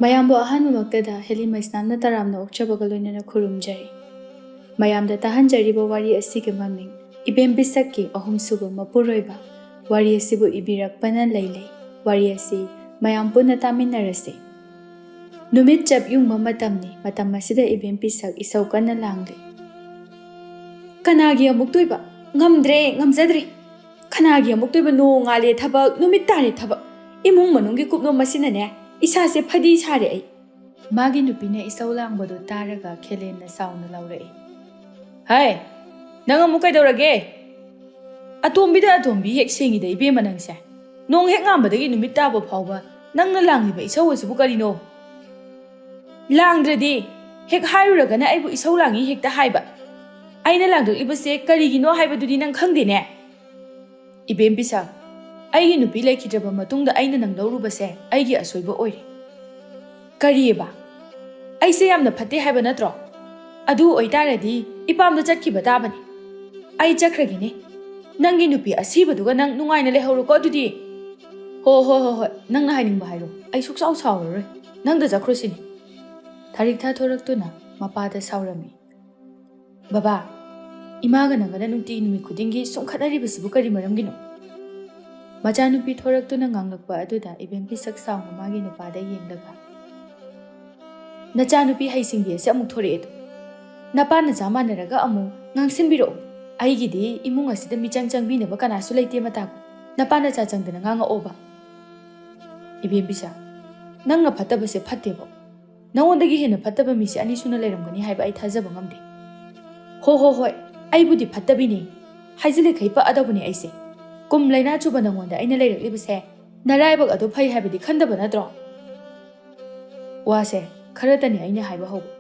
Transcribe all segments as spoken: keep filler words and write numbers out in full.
ꯃꯌꯥꯝꯕꯨ ꯑꯍꯥꯟꯕꯃꯛꯇꯗ ꯍꯦꯂꯤ ꯃꯩꯁꯅꯥꯝꯅ ꯇꯔꯥꯝꯅ ꯑꯣꯛꯆꯕꯒ ꯂꯣꯏꯅꯅ ꯈꯨꯔꯨꯝꯖꯔꯤ꯫ ꯃꯌꯥꯝꯗ ꯇꯥꯍꯟꯖꯔꯤꯕ ꯋꯥꯔꯤ ꯑꯁꯤꯒꯤ ꯃꯃꯤꯡ ꯏꯕꯦꯝ ꯄꯤꯁꯛꯀꯤ ꯑꯍꯨꯝꯁꯨꯕ ꯃꯄꯨꯔꯣꯏꯕ꯫ ꯋꯥꯔꯤ ꯑꯁꯤꯕꯨ ꯏꯕꯤꯔꯛꯄꯅ ꯂꯩꯂꯩ꯫ ꯋꯥꯔꯤ ꯑꯁꯤ ꯃꯌꯥꯝ ꯄꯨꯟꯅ ꯇꯥꯃꯤꯟꯅꯔꯁꯤ꯫ ꯅꯨꯃꯤꯠ ꯆꯞ ꯌꯨꯡꯕ ꯃꯇꯝꯅꯤ꯫ ꯃꯇꯝ ꯑꯁꯤꯗ ꯏꯕꯦꯝ ꯄꯤꯁꯛ ꯏꯁꯧ ꯀꯟꯅ ꯂꯥꯡꯂꯤ꯫ "ꯀꯅꯥꯒꯤ ꯑꯃꯨꯛꯇꯣꯏꯕ? ꯉꯝꯗ꯭ꯔꯦ, ꯉꯝꯖꯗ꯭ꯔꯦ꯫ ꯀꯅꯥꯒꯤ ꯑꯃꯨꯛꯇꯣꯏꯕ? ꯅꯣꯡ ꯉꯥꯜꯂꯦ ꯊꯕꯛ, ꯅꯨꯃꯤꯠ ꯇꯥꯔꯦ ꯊꯕꯛ꯫ ꯏꯃꯨꯡ ꯃꯅꯨꯡꯒꯤ ꯀꯨꯞꯅꯣꯝ ꯑꯁꯤꯅꯅꯦ ꯏꯁꯥꯁꯦ ꯐꯗꯤ ꯁꯥꯔꯦ ꯑꯩ꯫" ꯃꯥꯒꯤ ꯅꯨꯄꯤꯅ ꯏꯁꯧ ꯂꯥꯡꯕꯗꯨ ꯇꯥꯔꯒ ꯈꯦꯂꯦꯟꯅ ꯁꯥꯎꯅ ꯂꯥꯎꯔꯛꯏ꯫ "ꯍꯥꯏ, ꯅꯪ ꯑꯃꯨꯛ ꯀꯩꯗꯧꯔꯒꯦ? ꯑꯇꯣꯝꯕꯤꯗ ꯑꯇꯣꯝꯕꯤ ꯍꯦꯛ ꯁꯦꯡꯉꯤꯗ ꯏꯕꯦꯝꯃ ꯅꯪꯁꯦ꯫ ꯅꯣꯡ ꯍꯦꯛ ꯉꯥꯟꯕꯗꯒꯤ ꯅꯨꯃꯤꯠ ꯇꯥꯕ ꯐꯥꯎꯕ ꯅꯪꯅ ꯂꯥꯡꯂꯤꯕ ꯏꯁꯧ ꯑꯁꯤꯕꯨ ꯀꯔꯤꯅꯣ? ꯂꯥꯡꯗ꯭ꯔꯗꯤ ꯍꯦꯛ ꯍꯥꯏꯔꯨꯔꯒꯅ ꯑꯩꯕꯨ ꯏꯁꯧ ꯂꯥꯡꯉꯤ ꯍꯦꯛꯇ ꯍꯥꯏꯕ꯫ ꯑꯩꯅ ꯂꯥꯡꯂꯛꯂꯤꯕꯁꯦ ꯀꯔꯤꯒꯤꯅꯣ ꯍꯥꯏꯕꯗꯨꯗꯤ ꯅꯪ ꯈꯪꯗꯦꯅꯦ?" "ꯏꯕꯦꯝ ꯄꯤꯁꯛ, ꯑꯩꯒꯤ ꯅꯨꯄꯤ ꯂꯩꯈꯤꯗ꯭ꯔꯕ ꯃꯇꯨꯡꯗ ꯑꯩꯅ ꯅꯪ ꯂꯧꯔꯨꯕꯁꯦ ꯑꯩꯒꯤ ꯑꯁꯣꯏꯕ ꯑꯣꯏꯔꯦ꯫" "ꯀꯔꯤꯑꯕ? ꯑꯩꯁꯦ ꯌꯥꯝꯅ ꯐꯠꯇꯦ ꯍꯥꯏꯕ ꯅꯠꯇ꯭ꯔꯣ? ꯑꯗꯨ ꯑꯣꯏꯇꯥꯔꯗꯤ ꯏꯄꯥꯝꯗ ꯆꯠꯈꯤꯕ ꯇꯥꯕꯅꯤ꯫ ꯑꯩ ꯆꯠꯈ꯭ꯔꯒꯦꯅꯦ꯫ ꯅꯪꯒꯤ ꯅꯨꯄꯤ ꯑꯁꯤꯕꯗꯨꯒ ꯅꯪ ꯅꯨꯡꯉꯥꯏꯅ ꯂꯩꯍꯧꯔꯣꯀꯣ ꯑꯗꯨꯗꯤ꯫" "ꯍꯣ, ꯍꯣ, ꯍꯣ, ꯍꯣꯏ, ꯅꯪꯅ ꯍꯥꯏꯅꯤꯡꯕ ꯍꯥꯏꯔꯣ꯫ ꯑꯩ ꯁꯨꯛꯁꯥꯎ ꯁꯥꯎꯔꯔꯣꯏ꯫ ꯅꯪꯗ ꯆꯠꯈ꯭ꯔꯣ ꯁꯤꯅꯤ꯫" ꯊꯥꯔꯤꯛꯊꯥ ꯊꯣꯔꯛꯇꯨꯅ ꯃꯄꯥꯗ ꯁꯥꯎꯔꯝꯃꯤ꯫ "ꯕꯕꯥ, ꯏꯃꯥꯒ ꯅꯪꯒꯅ ꯅꯨꯡꯇꯤ ꯅꯨꯃꯤꯠ ꯈꯨꯗꯤꯡꯒꯤ ꯁꯨꯝ ꯈꯠꯅꯔꯤꯕꯁꯤꯕꯨ ꯀꯔꯤ ꯃꯔꯝꯒꯤꯅꯣ?" ꯃꯆꯥꯅꯨꯄꯤ ꯊꯣꯔꯛꯇꯨꯅ ꯉꯥꯡꯂꯛꯄ ꯑꯗꯨꯗ ꯏꯕꯦꯝ ꯄꯤꯁꯛ ꯁꯥꯎꯅ ꯃꯥꯒꯤ ꯅꯨꯄꯥꯗ ꯌꯦꯡꯂꯒ, "ꯅꯆꯥꯅꯨꯄꯤ ꯍꯩꯁꯤꯡꯕꯤ ꯑꯁꯤ ꯑꯃꯨꯛ ꯊꯣꯔꯛꯑꯦꯗꯣ꯫ ꯅꯄꯥ ꯅꯆꯥ ꯃꯥꯟꯅꯔꯒ ꯑꯃꯨꯛ ꯉꯥꯡꯁꯤꯟꯕꯤꯔꯛꯑꯣ꯫ ꯑꯩꯒꯤꯗꯤ ꯏꯃꯨꯡ ꯑꯁꯤꯗ ꯃꯤꯆꯪ ꯆꯪꯕꯤꯅꯕ ꯀꯅꯥꯁꯨ ꯂꯩꯇꯦ ꯃꯇꯥꯒꯨꯝ꯫ ꯅꯄꯥ ꯅꯆꯥ ꯆꯪꯗꯅ ꯉꯥꯡꯉꯛꯑꯣꯕ꯫" "ꯏꯕꯦꯝ ꯄꯤꯁꯛ, ꯅꯪꯅ ꯐꯠꯇꯕꯁꯦ ꯐꯠꯇꯦꯕꯣ꯫ ꯅꯉꯣꯟꯗꯒꯤ ꯍꯦꯟꯅ ꯐꯠꯇꯕ ꯃꯤꯁꯦ ꯑꯅꯤ ꯁꯨꯅ ꯂꯩꯔꯝꯒꯅꯤ ꯍꯥꯏꯕ ꯑꯩ ꯊꯥꯖꯕ ꯉꯝꯗꯦ꯫" "ꯍꯣ, ꯍꯣ, ꯍꯣꯏ, ꯑꯩꯕꯨꯗꯤ ꯐꯠꯇꯕꯤꯅꯦ꯫ ꯍꯥꯏꯖꯤꯜꯂꯤꯈꯩ ꯄꯛꯑꯗꯧꯕꯅꯦ ꯑꯩꯁꯦ꯫ ꯀꯨꯝ ꯂꯩꯅꯥ ꯆꯨꯕ ꯅꯉꯣꯟꯗ ꯑꯩꯅ ꯂꯩꯔꯛꯂꯤꯕꯁꯦ ꯅꯔꯥꯏꯕꯛ ꯑꯗꯨ ꯐꯩ ꯍꯥꯏꯕꯗꯤ ꯈꯟꯗꯕ ꯅꯠꯇ꯭ꯔꯣ?" ꯋꯥꯁꯦ ꯈꯔꯇꯅꯤ ꯑꯩꯅ ꯍꯥꯏꯕ ꯍꯧꯕ,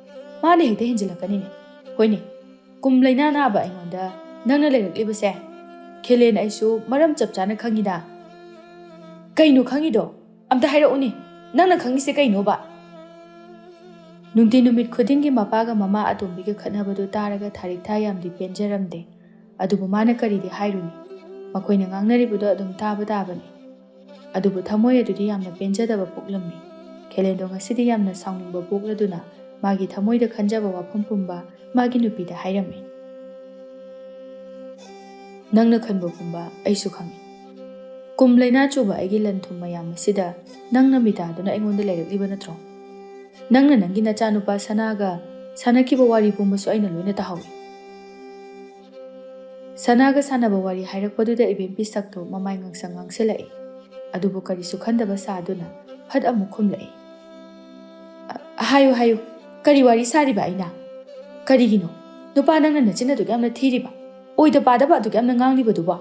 ꯃꯥꯅ ꯍꯦꯛꯇ ꯍꯦꯟꯖꯤꯜꯂꯛꯀꯅꯤꯅꯦ꯫ "ꯍꯣꯏꯅꯦ, ꯀꯨꯝ ꯂꯩꯅꯥ ꯅꯥꯕ ꯑꯩꯉꯣꯟꯗ ꯅꯪꯅ ꯂꯩꯔꯛꯂꯤꯕꯁꯦ ꯈꯦꯂꯦꯟ ꯑꯩꯁꯨ ꯃꯔꯝ ꯆꯞ ꯆꯥꯅ ꯈꯪꯉꯤꯗ꯫" "ꯀꯩꯅꯣ ꯈꯪꯉꯤꯗꯣ? ꯑꯝꯇ ꯍꯥꯏꯔꯛꯎꯅꯦ, ꯅꯪꯅ ꯈꯪꯉꯤꯁꯦ ꯀꯩꯅꯣꯕ?" ꯅꯨꯡꯇꯤ ꯅꯨꯃꯤꯠ ꯈꯨꯗꯤꯡꯒꯤ ꯃꯄꯥꯒ ꯃꯃꯥ ꯑꯇꯣꯝꯕꯤꯒ ꯈꯠꯅꯕꯗꯨ ꯇꯥꯔꯒ ꯊꯥꯔꯤꯛꯊꯥ ꯌꯥꯝꯗꯤ ꯄꯦꯟꯖꯔꯝꯗꯦ꯫ ꯑꯗꯨꯕꯨ ꯃꯥꯅ ꯀꯔꯤꯗꯤ ꯍꯥꯏꯔꯨꯅꯤ? ꯃꯈꯣꯏꯅ ꯉꯥꯡꯅꯔꯤꯕꯗꯣ ꯑꯗꯨꯝ ꯇꯥꯕ ꯇꯥꯕꯅꯤ꯫ ꯑꯗꯨꯕꯨ ꯊꯃꯣꯏ ꯑꯗꯨꯗꯤ ꯌꯥꯝꯅ ꯄꯦꯟꯖꯗꯕ ꯄꯣꯛꯂꯝꯃꯤ꯫ ꯀꯦꯂꯦꯟꯗꯣ ꯉꯁꯤꯗꯤ ꯌꯥꯝꯅ ꯁꯥꯎꯅꯤꯡꯕ ꯄꯣꯛꯂꯗꯨꯅ ꯃꯥꯒꯤ ꯊꯃꯣꯏꯗ ꯈꯟꯖꯕ ꯋꯥꯐꯝ ꯄꯨꯝꯕ ꯃꯥꯒꯤ ꯅꯨꯄꯤꯗ ꯍꯥꯏꯔꯝꯃꯤ꯫ "ꯅꯪꯅ ꯈꯟꯕ ꯄꯨꯝꯕ ꯑꯩꯁꯨ ꯈꯪꯏ꯫ ꯀꯨꯝ ꯂꯩꯅꯥ ꯆꯨꯕ ꯑꯩꯒꯤ ꯂꯟ ꯊꯨꯝ ꯃꯌꯥꯝ ꯑꯁꯤꯗ ꯅꯪꯅ ꯃꯤꯇꯥꯗꯨꯅ ꯑꯩꯉꯣꯟꯗ ꯂꯩꯔꯛꯂꯤꯕ ꯅꯠꯇ꯭ꯔꯣ? ꯅꯪꯅ ꯅꯪꯒꯤ ꯅꯆꯥꯅꯨꯄꯥ ꯁꯅꯥꯒ ꯁꯥꯟꯅꯈꯤꯕ ꯋꯥꯔꯤ ꯄꯨꯝꯕꯁꯨ ꯑꯩꯅ ꯂꯣꯏꯅ ꯇꯥꯍꯧꯏ꯫" ꯁꯅꯥꯒ ꯁꯥꯟꯅꯕ ꯋꯥꯔꯤ ꯍꯥꯏꯔꯛꯄꯗꯨꯗ ꯏꯕꯦꯝ ꯄꯤꯁꯛꯇꯣ ꯃꯃꯥꯏ ꯉꯥꯡꯁꯪ ꯉꯥꯡꯁꯤꯜꯂꯛꯏ꯫ ꯑꯗꯨꯕꯨ ꯀꯔꯤꯁꯨ ꯈꯟꯗꯕ ꯁꯥꯗꯨꯅ ꯐꯠ ꯑꯃꯨꯛ ꯈꯨꯝꯂꯛꯏ꯫ "ꯑ, ꯍꯥꯏꯌꯨ, ꯍꯥꯏꯌꯨ꯫ ꯀꯔꯤ ꯋꯥꯔꯤ ꯁꯥꯔꯤꯕ ꯑꯩꯅ? ꯀꯔꯤꯒꯤꯅꯣ ꯅꯨꯄꯥ ꯅꯪꯅ ꯅꯆꯤꯟ ꯑꯗꯨꯛ ꯌꯥꯝꯅ ꯊꯤꯔꯤꯕ? ꯑꯣꯏꯗ ꯄꯥꯗꯕ ꯑꯗꯨꯛ ꯌꯥꯝꯅ ꯉꯥꯡꯂꯤꯕꯗꯨꯕꯣ?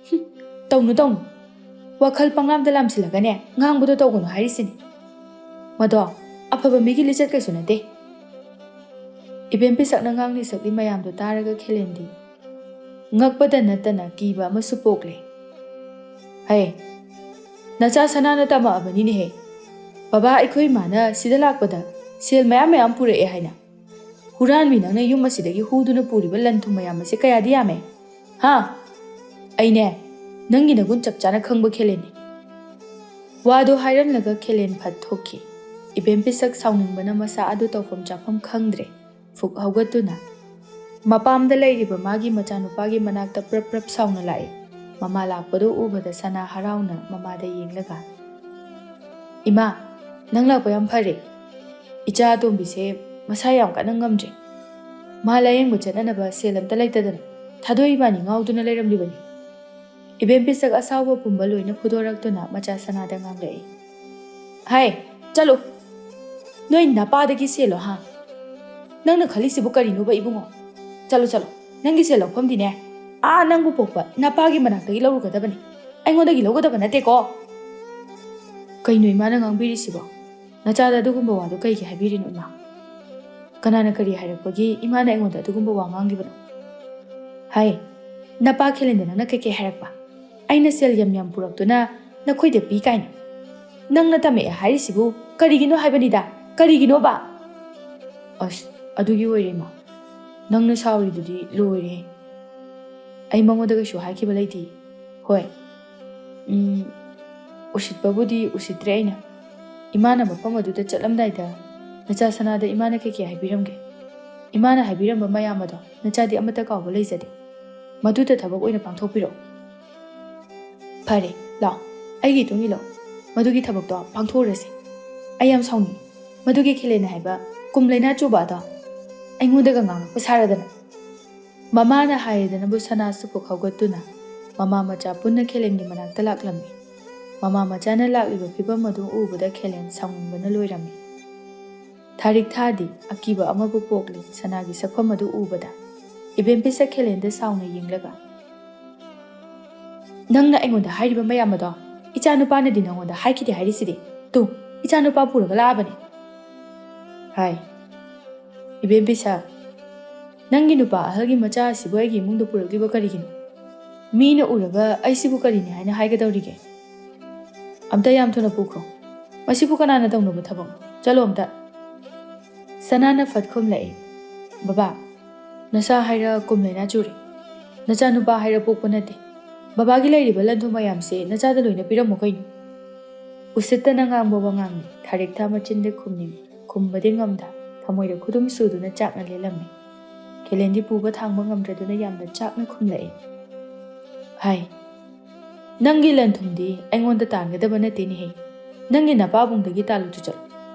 ꯍꯨꯝ, ꯇꯧꯅꯨ, ꯇꯧꯅꯨ꯫ ꯋꯥꯈꯜ ꯄꯪꯂꯥꯝꯗ ꯂꯥꯝꯁꯤꯜꯂꯒꯅꯦ ꯉꯥꯡꯕꯗꯣ ꯇꯧꯒꯅꯨ ꯍꯥꯏꯔꯤꯁꯤꯅꯤ꯫ ꯃꯗꯣ ꯑꯐꯕ ꯃꯤꯒꯤ ꯂꯤꯆꯠ ꯀꯩꯁꯨ ꯅꯠꯇꯦ꯫" ꯏꯕꯦꯝ ꯄꯤꯁꯛꯅ ꯉꯥꯡꯂꯤ ꯁꯛꯂꯤ ꯃꯌꯥꯝꯗꯣ ꯇꯥꯔꯒ ꯈꯦꯂꯦꯟꯗꯤ ꯉꯛꯄꯗ ꯅꯠꯇꯅ ꯀꯤꯕ ꯑꯃꯁꯨ ꯄꯣꯛꯂꯦ꯫ "ꯍꯦ, ꯅꯆꯥ ꯁꯅꯥꯅ ꯇꯝꯃꯛꯑꯕꯅꯤꯅꯦꯍꯦ꯫ ꯕꯕꯥ, ꯑꯩꯈꯣꯏ ꯏꯃꯥꯅ ꯁꯤꯗ ꯂꯥꯛꯄꯗ ꯁꯦꯜ ꯃꯌꯥꯝ ꯃꯌꯥꯝ ꯄꯨꯔꯛꯑꯦ ꯍꯥꯏꯅ꯫ ꯍꯨꯔꯥꯟꯕꯤ ꯅꯪꯅ ꯌꯨꯝ ꯑꯁꯤꯗꯒꯤ ꯍꯨꯗꯨꯅ ꯄꯨꯔꯤꯕ ꯂꯟ ꯊꯨꯝ ꯃꯌꯥꯝ ꯑꯁꯤ ꯀꯌꯥꯗꯤ ꯌꯥꯝꯃꯦ? ꯍꯥ? ꯑꯩꯅꯦ, ꯅꯪꯒꯤ ꯅꯒꯨꯟ ꯆꯞ ꯆꯥꯅ ꯈꯪꯕ ꯈꯦꯂꯦꯟꯅꯤ꯫" ꯋꯥꯗꯣ ꯍꯥꯏꯔꯝꯂꯒ ꯈꯦꯂꯦꯟ ꯐꯠ ꯊꯣꯛꯈꯤ꯫ ꯏꯕꯦꯝ ꯄꯤꯁꯛ ꯁꯥꯎꯅꯤꯡꯕꯅ ꯃꯁꯥ ꯑꯗꯨ ꯇꯧꯐꯝ ꯆꯥꯐꯝ ꯈꯪꯗ꯭ꯔꯦ꯫ ꯐꯨꯛ ꯍꯧꯒꯠꯇꯨꯅ ꯃꯄꯥꯝꯗ ꯂꯩꯔꯤꯕ ꯃꯥꯒꯤ ꯃꯆꯥꯅꯨꯄꯥꯒꯤ ꯃꯅꯥꯛꯇ ꯄ꯭ꯔꯞ ꯄ꯭ꯔꯞ ꯁꯥꯎꯅ ꯂꯥꯛꯏ꯫ ꯃꯃꯥ ꯂꯥꯛꯄꯗꯨ ꯎꯕꯗ ꯁꯅꯥ ꯍꯔꯥꯎꯅ ꯃꯃꯥꯗ ꯌꯦꯡꯂꯒ, "ꯏꯃꯥ, ꯅꯪ ꯂꯥꯛꯄ ꯌꯥꯝ ꯐꯔꯦ꯫ ꯏꯆꯥ ꯑꯇꯣꯝꯕꯤꯁꯦ ꯃꯁꯥ ꯌꯥꯝ ꯀꯟꯅ ꯉꯝꯗ꯭ꯔꯦ꯫ ꯃꯥ ꯂꯥꯌꯦꯡꯕ ꯆꯠꯅꯅꯕ ꯁꯦꯜ ꯑꯝꯇ ꯂꯩꯇꯗꯅ ꯊꯥꯗꯣꯏ ꯏꯕꯥꯅꯤ ꯉꯥꯎꯗꯨꯅ ꯂꯩꯔꯝꯂꯤꯕꯅꯤ꯫" ꯏꯕꯦꯝ ꯄꯤꯁꯛ ꯑꯁꯥꯎꯕ ꯄꯨꯝꯕ ꯂꯣꯏꯅ ꯐꯨꯗꯣꯔꯛꯇꯨꯅ ꯃꯆꯥ ꯁꯅꯥꯗ ꯉꯥꯡꯂꯛꯏ꯫ "ꯍꯥꯏ, ꯆꯠꯂꯨ! ꯅꯣꯏ ꯅꯄꯥꯗꯒꯤ ꯁꯦꯜꯂꯣ, ꯍꯥ? ꯅꯪꯅ ꯈꯜꯂꯤꯁꯤꯕꯨ ꯀꯔꯤꯅꯣꯕ ꯏꯕꯨꯡꯉꯣ? ꯆꯠꯂꯣ, ꯆꯠꯂꯣ꯫ ꯅꯪꯒꯤ ꯁꯦꯜ ꯂꯧꯐꯝꯗꯤꯅꯦ, ꯑꯥ ꯅꯪꯕꯨ ꯄꯣꯛꯄ ꯅꯄꯥꯒꯤ ꯃꯅꯥꯛꯇꯒꯤ ꯂꯧꯔꯨꯒꯗꯕꯅꯤ꯫ ꯑꯩꯉꯣꯟꯗꯒꯤ ꯂꯧꯒꯗꯕ ꯅꯠꯇꯦꯀꯣ꯫" "ꯀꯩꯅꯣ ꯏꯃꯥꯅ ꯉꯥꯡꯕꯤꯔꯤꯁꯤꯕꯣ? ꯅꯆꯥꯗ ꯑꯗꯨꯒꯨꯝꯕ ꯋꯥꯗꯣ ꯀꯩꯒꯤ ꯍꯥꯏꯕꯤꯔꯤꯅꯣ ꯏꯃꯥ? ꯀꯅꯥꯅ ꯀꯔꯤ ꯍꯥꯏꯔꯛꯄꯒꯤ ꯏꯃꯥꯅ ꯑꯩꯉꯣꯟꯗ ꯑꯗꯨꯒꯨꯝꯕ ꯋꯥ ꯉꯥꯡꯂꯤꯕꯅꯣ?" "ꯍꯥꯏ, ꯅꯄꯥ ꯈꯦꯂꯦꯟꯗ ꯅꯪꯅ ꯀꯩꯀꯩ ꯍꯥꯏꯔꯛꯄ? ꯑꯩꯅ ꯁꯦꯜ ꯌꯥꯝ ꯌꯥꯝ ꯄꯨꯔꯛꯇꯨꯅ ꯅꯈꯣꯏꯗ ꯄꯤ ꯀꯥꯏꯅ꯫ ꯅꯪꯅ ꯇꯝꯃꯛꯑꯦ ꯍꯥꯏꯔꯤꯁꯤꯕꯨ ꯀꯔꯤꯒꯤꯅꯣ ꯍꯥꯏꯕꯅꯤꯗ, ꯀꯔꯤꯒꯤꯅꯣꯕ?" "ꯑꯁ, ꯑꯗꯨꯒꯤ ꯑꯣꯏꯔꯦ ꯏꯃꯥ꯫ ꯅꯪꯅ ꯁꯥꯎꯔꯤꯗꯨꯗꯤ ꯂꯣꯏꯔꯦ꯫ ꯑꯩ ꯃꯉꯣꯟꯗ ꯀꯩꯁꯨ ꯍꯥꯏꯈꯤꯕ ꯂꯩꯇꯦ꯫ ꯍꯣꯏ, ꯎꯝ, ꯎꯁꯤꯠꯄꯕꯨꯗꯤ ꯎꯁꯤꯠꯇ꯭ꯔꯦ ꯑꯩꯅ꯫ ꯏꯃꯥꯅ ꯃꯐꯝ ꯑꯗꯨꯗ ꯆꯠꯂꯝꯗꯥꯏꯗ ꯅꯆꯥ ꯁꯅꯥꯗ ꯏꯃꯥꯅ ꯀꯩ ꯀꯩ ꯍꯥꯏꯕꯤꯔꯝꯒꯦ? ꯏꯃꯥꯅ ꯍꯥꯏꯕꯤꯔꯝꯕ ꯃꯌꯥꯝ ꯑꯗꯣ ꯅꯆꯥꯗꯤ ꯑꯃꯠꯇ ꯀꯥꯎꯕ ꯂꯩꯖꯗꯦ꯫ ꯃꯗꯨꯗ ꯊꯕꯛ ꯑꯣꯏꯅ ꯄꯥꯡꯊꯣꯛꯄꯤꯔꯛꯎ꯫ ꯐꯔꯦ, ꯂꯥꯛꯑꯣ, ꯑꯩꯒꯤ ꯏꯇꯨꯡ ꯏꯜꯂꯣ꯫ ꯃꯗꯨꯒꯤ ꯊꯕꯛꯇꯣ ꯄꯥꯡꯊꯣꯛꯎꯔꯁꯤ꯫ ꯑꯩ ꯌꯥꯝ ꯁꯥꯎꯅꯤꯡꯉꯤ꯫ ꯃꯗꯨꯒꯤ ꯈꯦꯂꯦꯟ ꯍꯥꯏꯕ ꯀꯨꯝ ꯂꯩꯅꯥ ꯆꯨꯕ ꯑꯗꯣ ꯑꯩꯉꯣꯟꯗꯒ ꯉꯥꯡꯂꯛꯄ ꯁꯥꯔꯗꯅ꯫ ꯃꯃꯥꯅ ꯍꯥꯏꯔꯦꯗꯅꯕꯨ ꯁꯅꯥꯁꯨ ꯄꯨꯛ ꯍꯧꯒꯠꯇꯨꯅ ꯃꯃꯥ ꯃꯆꯥ ꯄꯨꯟꯅ ꯈꯦꯂꯦꯟꯒꯤ ꯃꯅꯥꯛꯇ ꯂꯥꯛꯂꯝꯃꯤ꯫ ꯃꯃꯥ ꯃꯆꯥꯅ ꯂꯥꯛꯂꯤꯕ ꯐꯤꯕꯝ ꯑꯗꯨ ꯎꯕꯗ ꯈꯦꯂꯦꯟ ꯁꯥꯎꯅꯤꯡꯕꯅ ꯂꯣꯏꯔꯝꯃꯤ꯫ ꯊꯥꯔꯤꯛ ꯊꯥꯗꯤ ꯑꯀꯤꯕ ꯑꯃꯕꯨ ꯄꯣꯛꯂꯤ ꯁꯅꯥꯒꯤ ꯁꯛꯐꯝ ꯑꯗꯨ ꯎꯕꯗ꯫ ꯏꯕꯦꯝ ꯄꯤꯁꯛ ꯈꯦꯂꯦꯟꯗ ꯁꯥꯎꯅ ꯌꯦꯡꯂꯒ, "ꯅꯪꯅ ꯑꯩꯉꯣꯟꯗ ꯍꯥꯏꯔꯤꯕ ꯃꯌꯥꯝ ꯑꯗꯣ ꯏꯆꯥ ꯅꯨꯄꯥꯅꯗꯤ ꯅꯪꯉꯣꯟꯗ ꯍꯥꯏꯈꯤꯗꯦ ꯍꯥꯏꯔꯤꯁꯤꯗꯤ꯫ ꯇꯨ, ꯏꯆꯥ ꯅꯨꯄꯥ ꯄꯨꯔꯒ ꯂꯥꯛꯑꯕꯅꯤ꯫ ꯍꯥꯏ, ꯏꯕꯦꯝ ꯄꯤꯁꯛ, ꯅꯪꯒꯤ ꯅꯨꯄꯥ ꯑꯍꯜꯒꯤ ꯃꯆꯥ ꯑꯁꯤꯕꯨ ꯑꯩꯒꯤ ꯏꯃꯨꯡꯗ ꯄꯨꯔꯛꯂꯤꯕ ꯀꯔꯤꯒꯤꯅꯣ? ꯃꯤꯅ ꯎꯔꯒ ꯑꯩꯁꯤꯕꯨ ꯀꯔꯤꯅꯤ ꯍꯥꯏꯅ ꯍꯥꯏꯒꯗꯧꯔꯤꯒꯦ? ꯑꯝꯇ ꯌꯥꯝ ꯊꯨꯅ ꯄꯨꯈ꯭ꯔꯣ꯫ ꯃꯁꯤꯕꯨ ꯀꯅꯥꯅ ꯇꯧꯅꯕ ꯊꯕꯛꯅꯣ? ꯆꯠꯂꯣ ꯑꯝꯇ꯫" ꯁꯅꯥꯅ ꯐꯠ ꯈꯨꯝꯂꯛꯏ, "ꯕꯕꯥ, ꯅꯆꯥ ꯍꯥꯏꯔ ꯀꯨꯝ ꯂꯩꯅꯥ ꯆꯨꯔꯦ꯫ ꯅꯆꯥ ꯅꯨꯄꯥ ꯍꯥꯏꯔ ꯄꯣꯛꯄ ꯅꯠꯇꯦ꯫ ꯕꯕꯥꯒꯤ ꯂꯩꯔꯤꯕ ꯂꯟ ꯊꯨꯝ ꯃꯌꯥꯝꯁꯦ ꯅꯆꯥꯗ ꯂꯣꯏꯅ ꯄꯤꯔꯝꯃꯣ ꯀꯩꯅꯣ?" ꯎꯁꯤꯠꯇꯅ ꯉꯥꯡꯕ ꯋꯥꯉꯥꯡꯅꯤ ꯊꯥꯔꯤꯛ ꯊꯥ ꯃꯆꯤꯟꯗ ꯈꯨꯝꯅꯤꯡ ꯈꯨꯝꯕꯗꯤ ꯉꯝꯗ ꯊꯃꯣꯏꯗ ꯈꯨꯗꯨꯝ ꯁꯨꯗꯨꯅ ꯆꯥꯛꯅ ꯂꯦꯜꯂꯝꯃꯤ꯫ ꯈꯦꯂꯦꯟꯗꯤ ꯄꯨꯕ ꯊꯥꯡꯕ ꯉꯝꯗ꯭ꯔꯗꯨꯅ ꯌꯥꯝꯅ ꯆꯥꯛꯅ ꯈꯨꯝꯂꯛꯏ, "ꯍꯥꯏ, ꯅꯪꯒꯤ ꯂꯟ ꯊꯨꯝꯗꯤ ꯑꯩꯉꯣꯟꯗ ꯇꯥꯟꯒꯗꯕ ꯅꯠꯇꯦꯅꯦꯍꯦ꯫ ꯅꯪꯒꯤ ꯅꯄꯥꯕꯨꯡꯗꯒꯤ ꯇꯥꯜꯂꯨ ꯆꯠꯂꯨ꯫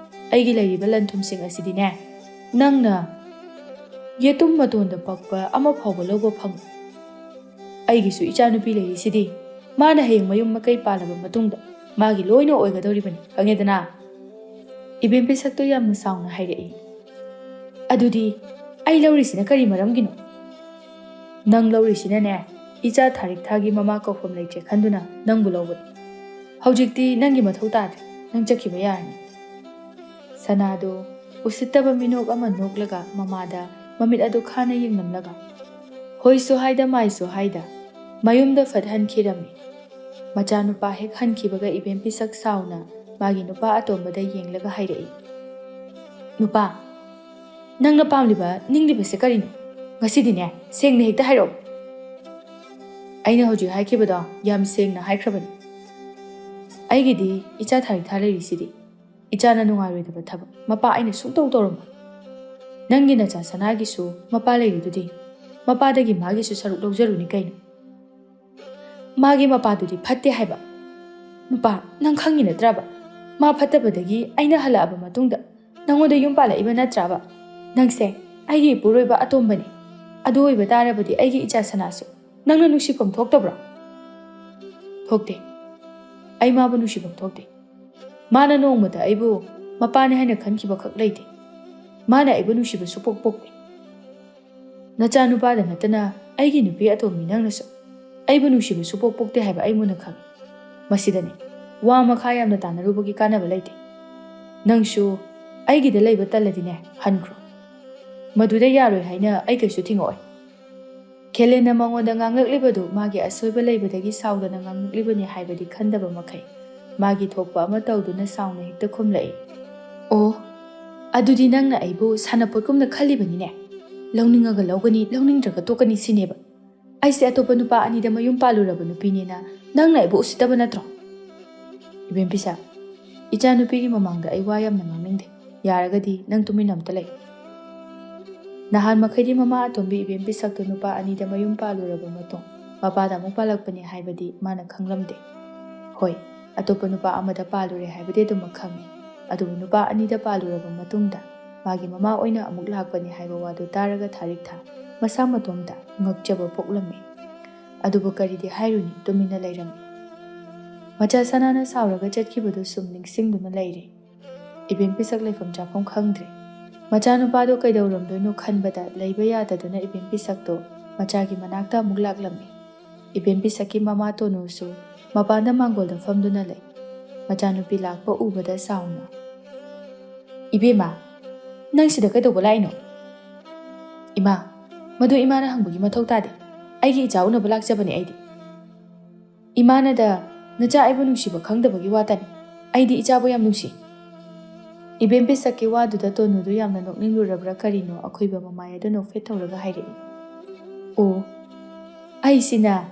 ꯑꯩꯒꯤ ꯂꯩꯔꯤꯕ ꯂꯟ ꯊꯨꯝꯁꯤꯡ ꯑꯁꯤꯗꯤꯅꯦ, ꯅꯪꯅ ꯌꯦꯇꯨꯝ ꯃꯇꯣꯟꯗ ꯄꯛꯄ ꯑꯃ ꯐꯥꯎꯕ ꯂꯧꯕ ꯐꯪꯉꯣꯏ꯫ ꯑꯩꯒꯤꯁꯨ ꯏꯆꯥꯅꯨꯄꯤ ꯂꯩꯔꯤꯁꯤꯗꯤ꯫ ꯃꯥꯅ ꯍꯌꯦꯡ ꯃꯌꯨꯝ ꯃꯀꯩ ꯄꯥꯜꯂꯕ ꯃꯇꯨꯡꯗ ꯃꯥꯒꯤ ꯂꯣꯏꯅ ꯑꯣꯏꯒꯗꯧꯔꯤꯕꯅꯤ, ꯈꯪꯉꯦꯗꯅ?" ꯏꯕꯦꯝ ꯄꯤꯁꯛꯇꯨ ꯌꯥꯝꯅ ꯁꯥꯎꯅ ꯍꯥꯏꯔꯛꯏ, "ꯑꯗꯨꯗꯤ ꯑꯩ ꯂꯧꯔꯤꯁꯤꯅ ꯀꯔꯤ ꯃꯔꯝꯒꯤꯅꯣ?" "ꯅꯪ ꯂꯧꯔꯤꯁꯤꯅꯅꯦ, ꯏꯆꯥ ꯊꯥꯔꯤꯛ ꯊꯥꯒꯤ ꯃꯃꯥ ꯀꯧꯐꯝ ꯂꯩꯇ꯭ꯔꯦ ꯈꯟꯗꯨꯅ ꯅꯪꯕꯨ ꯂꯧꯕꯅꯤ꯫ ꯍꯧꯖꯤꯛꯇꯤ ꯅꯪꯒꯤ ꯃꯊꯧ ꯇꯥꯗ꯭ꯔꯦ, ꯅꯪ ꯆꯠꯈꯤꯕ ꯌꯥꯔꯅꯤ꯫" ꯁꯅꯥꯗꯨ ꯎꯁꯤꯠꯇꯕ ꯃꯤꯅꯣꯛ ꯑꯃ ꯅꯣꯛꯂꯒ ꯃꯃꯥꯗ ꯃꯃꯤꯠ ꯑꯗꯨ ꯈꯥꯅ ꯌꯦꯡꯂꯝꯂꯒ, ꯍꯣꯏꯁꯨ ꯍꯥꯏꯗ ꯃꯥꯏꯁꯨ ꯍꯥꯏꯗ ꯃꯌꯨꯝꯗ ꯐꯠ ꯍꯟꯈꯤꯔꯝꯃꯤ꯫ ꯃꯆꯥꯅꯨꯄꯥ ꯍꯦꯛ ꯍꯟꯈꯤꯕꯒ ꯏꯕꯦꯝ ꯄꯤꯁꯛ ꯁꯥꯎꯅ ꯃꯥꯒꯤ ꯅꯨꯄꯥ ꯑꯇꯣꯝꯕꯗ ꯌꯦꯡꯂꯒ ꯍꯥꯏꯔꯛꯏ, "ꯅꯨꯄꯥ, ꯅꯪꯅ ꯄꯥꯝꯂꯤꯕ ꯅꯤꯡꯂꯤꯕꯁꯦ ꯀꯔꯤꯅꯣ? ꯉꯁꯤꯗꯤꯅꯦ, ꯁꯦꯡꯅ ꯍꯦꯛꯇ ꯍꯥꯏꯔꯛꯑꯣ꯫" "ꯑꯩꯅ ꯍꯧꯖꯤꯛ ꯍꯥꯏꯈꯤꯕꯗꯣ ꯌꯥꯝ ꯁꯦꯡꯅ ꯍꯥꯏꯈ꯭ꯔꯕꯅꯤ꯫ ꯑꯩꯒꯤꯗꯤ ꯏꯆꯥ ꯊꯥꯔꯤꯛ ꯊꯥ ꯂꯩꯔꯤꯁꯤꯗꯤ꯫ ꯏꯆꯥꯅ ꯅꯨꯡꯉꯥꯏꯔꯣꯏꯗꯕ ꯊꯕꯛ ꯃꯄꯥ ꯑꯩꯅ ꯁꯨꯡꯇꯧ ꯇꯧꯔꯝꯃꯣꯏ꯫ ꯅꯪꯒꯤ ꯅꯆꯥ ꯁꯅꯥꯒꯤꯁꯨ ꯃꯄꯥ ꯂꯩꯔꯤꯗꯨꯗꯤ, ꯃꯄꯥꯗꯒꯤ ꯃꯥꯒꯤꯁꯨ ꯁꯔꯨꯛ ꯂꯧꯖꯔꯨꯅꯤ ꯀꯩꯅꯣ꯫ ꯃꯥꯒꯤ ꯃꯄꯥꯗꯨꯗꯤ ꯐꯠꯇꯦ ꯍꯥꯏꯕ꯫ ꯅꯨꯄꯥ, ꯅꯪ ꯈꯪꯉꯤ ꯅꯠꯇ꯭ꯔꯕ? ꯃꯥ ꯐꯠꯇꯕꯗꯒꯤ ꯑꯩꯅ ꯍꯜꯂꯛꯑꯕ ꯃꯇꯨꯡꯗ ꯅꯪꯉꯣꯟꯗ ꯌꯨꯝ ꯄꯥꯜꯂꯛꯏꯕ ꯅꯠꯇ꯭ꯔꯕ? ꯅꯪꯁꯦ ꯑꯩꯒꯤ ꯏꯄꯨꯔꯣꯏꯕ ꯑꯇꯣꯝꯕꯅꯤ꯫ ꯑꯗꯨ ꯑꯣꯏꯕ ꯇꯥꯔꯕꯗꯤ ꯑꯩꯒꯤ ꯏꯆꯥ ꯁꯅꯥꯁꯨ ꯅꯪꯅ ꯅꯨꯡꯁꯤꯐꯝ ꯊꯣꯛꯇꯕ꯭ꯔꯣ? ꯊꯣꯛꯇꯦ꯫ ꯑꯩ ꯃꯥꯕꯨ ꯅꯨꯡꯁꯤꯐꯝ ꯊꯣꯛꯇꯦ꯫ ꯃꯥꯅ ꯅꯣꯡꯃꯇ ꯑꯩꯕꯨ ꯃꯄꯥꯅꯤ ꯍꯥꯏꯅ ꯈꯟꯈꯤꯕꯈꯛ ꯂꯩꯇꯦ꯫ ꯃꯥꯅ ꯑꯩꯕꯨ ꯅꯨꯡꯁꯤꯕ ꯁꯨꯄꯣꯛ ꯄꯣꯛꯇꯦ꯫ ꯅꯆꯥꯅꯨꯄꯥꯗ ꯅꯠꯇꯅ ꯑꯩꯒꯤ ꯅꯨꯄꯤ ꯑꯇꯣꯝꯕꯤ ꯅꯪꯅꯁꯨ ꯑꯩꯕꯨ ꯅꯨꯡꯁꯤꯕ ꯁꯨꯄꯣꯛ ꯄꯣꯛꯇꯦ ꯍꯥꯏꯕ ꯑꯩ ꯃꯨꯟꯅ ꯈꯪꯏ꯫ ꯃꯁꯤꯗꯅꯦ ꯋꯥ ꯃꯈꯥ ꯌꯥꯝꯅ ꯇꯥꯟꯅꯔꯨꯕꯒꯤ ꯀꯥꯟꯅꯕ ꯂꯩꯇꯦ꯫ ꯅꯪꯁꯨ ꯑꯩꯒꯤꯗ ꯂꯩꯕ ꯇꯜꯂꯗꯤꯅꯦ, ꯍꯟꯈ꯭ꯔꯣ꯫ ꯃꯗꯨꯗ ꯌꯥꯔꯣꯏ ꯍꯥꯏꯅ ꯑꯩ ꯀꯩꯁꯨ ꯊꯤꯡꯉꯛꯑꯣꯏ꯫ ꯈꯦꯂꯦꯟꯅ ꯃꯉꯣꯟꯗ ꯉꯥꯡꯂꯛꯂꯤꯕꯗꯨ ꯃꯥꯒꯤ ꯑꯁꯣꯏꯕ ꯂꯩꯕꯗꯒꯤ ꯁꯥꯎꯗꯅ ꯉꯥꯡꯂꯛꯂꯤꯕꯅꯤ ꯍꯥꯏꯕꯗꯤ ꯈꯟꯗꯕ ꯃꯈꯩ, ꯃꯥꯒꯤ ꯊꯣꯛꯄ ꯑꯃ ꯇꯧꯗꯨꯅ ꯁꯥꯎꯅ ꯍꯦꯛꯇ ꯈꯨꯝꯂꯛꯏ꯫ "ꯑꯣ, ꯑꯗꯨꯗꯤ ꯅꯪꯅ ꯑꯩꯕꯨ ꯁꯥꯟꯅꯄꯣꯠꯀꯨꯝꯅ ꯈꯜꯂꯤꯕꯅꯤꯅꯦ꯫ ꯂꯧꯅꯤꯡꯉꯒ ꯂꯧꯒꯅꯤ, ꯂꯧꯅꯤꯡꯗ꯭ꯔꯒ ꯇꯣꯛꯀꯅꯤ ꯁꯤꯅꯦꯕ꯫ ꯑꯩꯁꯦ ꯑꯇꯣꯞꯄ ꯅꯨꯄꯥ ꯑꯅꯤꯗ ꯃꯌꯨꯝ ꯄꯥꯜꯂꯨꯔꯕ ꯅꯨꯄꯤꯅꯦꯅ ꯅꯪꯅ ꯑꯩꯕꯨ ꯎꯁꯤꯠꯇꯕ ꯅꯠꯇ꯭ꯔꯣ?" "ꯏꯕꯦꯝ ꯄꯤꯁꯥ, ꯏꯆꯥꯅꯨꯄꯤꯒꯤ ꯃꯃꯥꯡꯗ ꯑꯩ ꯋꯥ ꯌꯥꯝꯅ ꯉꯥꯡꯅꯤꯡꯗꯦ꯫ ꯌꯥꯔꯒꯗꯤ ꯅꯪ ꯇꯨꯃꯤꯟꯅ ꯑꯝꯇ ꯂꯩ꯫ ꯅꯍꯥꯟ ꯃꯈꯩꯗꯤ ꯃꯃꯥ ꯑꯇꯣꯝꯕꯤ ꯏꯕꯦꯝ ꯄꯤꯁꯛꯇꯨ ꯅꯨꯄꯥ ꯑꯅꯤꯗ ꯃꯌꯨꯝ ꯄꯥꯜꯂꯨꯔꯕ ꯃꯇꯨꯡ ꯃꯄꯥꯗ ꯑꯃꯨꯛ ꯄꯥꯜꯂꯛꯄꯅꯤ ꯍꯥꯏꯕꯗꯤ ꯃꯥꯅ ꯈꯪꯂꯝꯗꯦ꯫ ꯍꯣꯏ, ꯑꯇꯣꯞꯄ ꯅꯨꯄꯥ ꯑꯃꯗ ꯄꯥꯜꯂꯨꯔꯦ ꯍꯥꯏꯕꯗꯤ ꯑꯗꯨꯃꯛ ꯈꯪꯉꯤ꯫ ꯑꯗꯨꯕꯨ ꯅꯨꯄꯥ ꯑꯅꯤꯗ ꯄꯥꯜꯂꯨꯔꯕ ꯃꯇꯨꯡꯗ ꯃꯥꯒꯤ ꯃꯃꯥ ꯑꯣꯏꯅ ꯑꯃꯨꯛ ꯂꯥꯛꯄꯅꯤ ꯍꯥꯏꯕ ꯋꯥꯗꯨ ꯇꯥꯔꯒ ꯊꯥꯔꯤꯛꯊꯥ ꯃꯁꯥ ꯃꯇꯣꯝꯇ ꯉꯛꯆꯕ ꯄꯣꯛꯂꯝꯃꯤ꯫ ꯑꯗꯨꯕꯨ ꯀꯔꯤꯗꯤ ꯍꯥꯏꯔꯨꯅꯤ, ꯇꯨꯃꯤꯟꯅ ꯂꯩꯔꯝꯃꯤ꯫ ꯃꯆꯥ ꯁꯅꯥꯅ ꯁꯥꯎꯔꯒ ꯆꯠꯈꯤꯕꯗꯨ ꯁꯨꯝ ꯅꯤꯡꯁꯤꯡꯗꯨꯅ ꯂꯩꯔꯦ꯫ ꯏꯕꯦꯝ ꯄꯤꯁꯛ ꯂꯩꯐꯝ ꯆꯥꯐꯝ ꯈꯪꯗ꯭ꯔꯦ꯫ ꯃꯆꯥꯅꯨꯄꯥꯗꯣ ꯀꯩꯗꯧꯔꯝꯗꯣꯏꯅꯣ ꯈꯟꯕꯗ ꯂꯩꯕ ꯌꯥꯗꯗꯨꯅ ꯏꯕꯦꯝ ꯄꯤꯁꯛꯇꯣ ꯃꯆꯥꯒꯤ ꯃꯅꯥꯛꯇ ꯑꯃꯨꯛ ꯂꯥꯛꯂꯝꯃꯤ꯫ ꯏꯕꯦꯝ ꯄꯤꯁꯛꯀꯤ ꯃꯃꯥ ꯇꯣꯅꯨꯁꯨ ꯃꯄꯥꯟꯗ ꯃꯥꯡꯒꯣꯜꯗ ꯐꯝꯗꯨꯅ ꯂꯩ꯫ ꯃꯆꯥꯅꯨꯄꯤ ꯂꯥꯛꯄ ꯎꯕꯗ ꯁꯥꯎꯅ, "ꯏꯕꯦꯝꯃ, ꯅꯪ ꯁꯤꯗ ꯀꯩꯗꯧꯕ ꯂꯥꯛꯏꯅꯣ?" "ꯏꯃꯥ, ꯃꯗꯨ ꯏꯃꯥꯅ ꯍꯪꯕꯒꯤ ꯃꯊꯧ ꯇꯥꯗꯦ꯫ ꯑꯩꯒꯤ ꯏꯆꯥ ꯎꯅꯕ ꯂꯥꯛꯆꯕꯅꯦ ꯑꯩꯗꯤ꯫" "ꯏꯃꯥꯅꯗ ꯅꯆꯥ ꯑꯩꯕꯨ ꯅꯨꯡꯁꯤꯕ ꯈꯪꯗꯕꯒꯤ ꯋꯥꯇꯅꯤ꯫ ꯑꯩꯗꯤ ꯏꯆꯥꯕꯨ ꯌꯥꯝ ꯅꯨꯡꯁꯤ꯫" ꯏꯕꯦꯝ ꯄꯤꯁꯛꯀꯤ ꯋꯥꯗꯨꯗ ꯇꯣꯅꯨꯗꯨ ꯌꯥꯝꯅ ꯅꯣꯛꯅꯤꯡꯂꯨꯔꯕ꯭ꯔꯥ ꯀꯔꯤꯅꯣ, ꯑꯈꯣꯏꯕ ꯃꯃꯥꯏ ꯑꯗꯨ ꯅꯣꯛꯐꯦꯠ ꯇꯧꯔꯒ ꯍꯥꯏꯔꯛꯏ꯫ "ꯑꯣ, ꯑꯩꯁꯤꯅ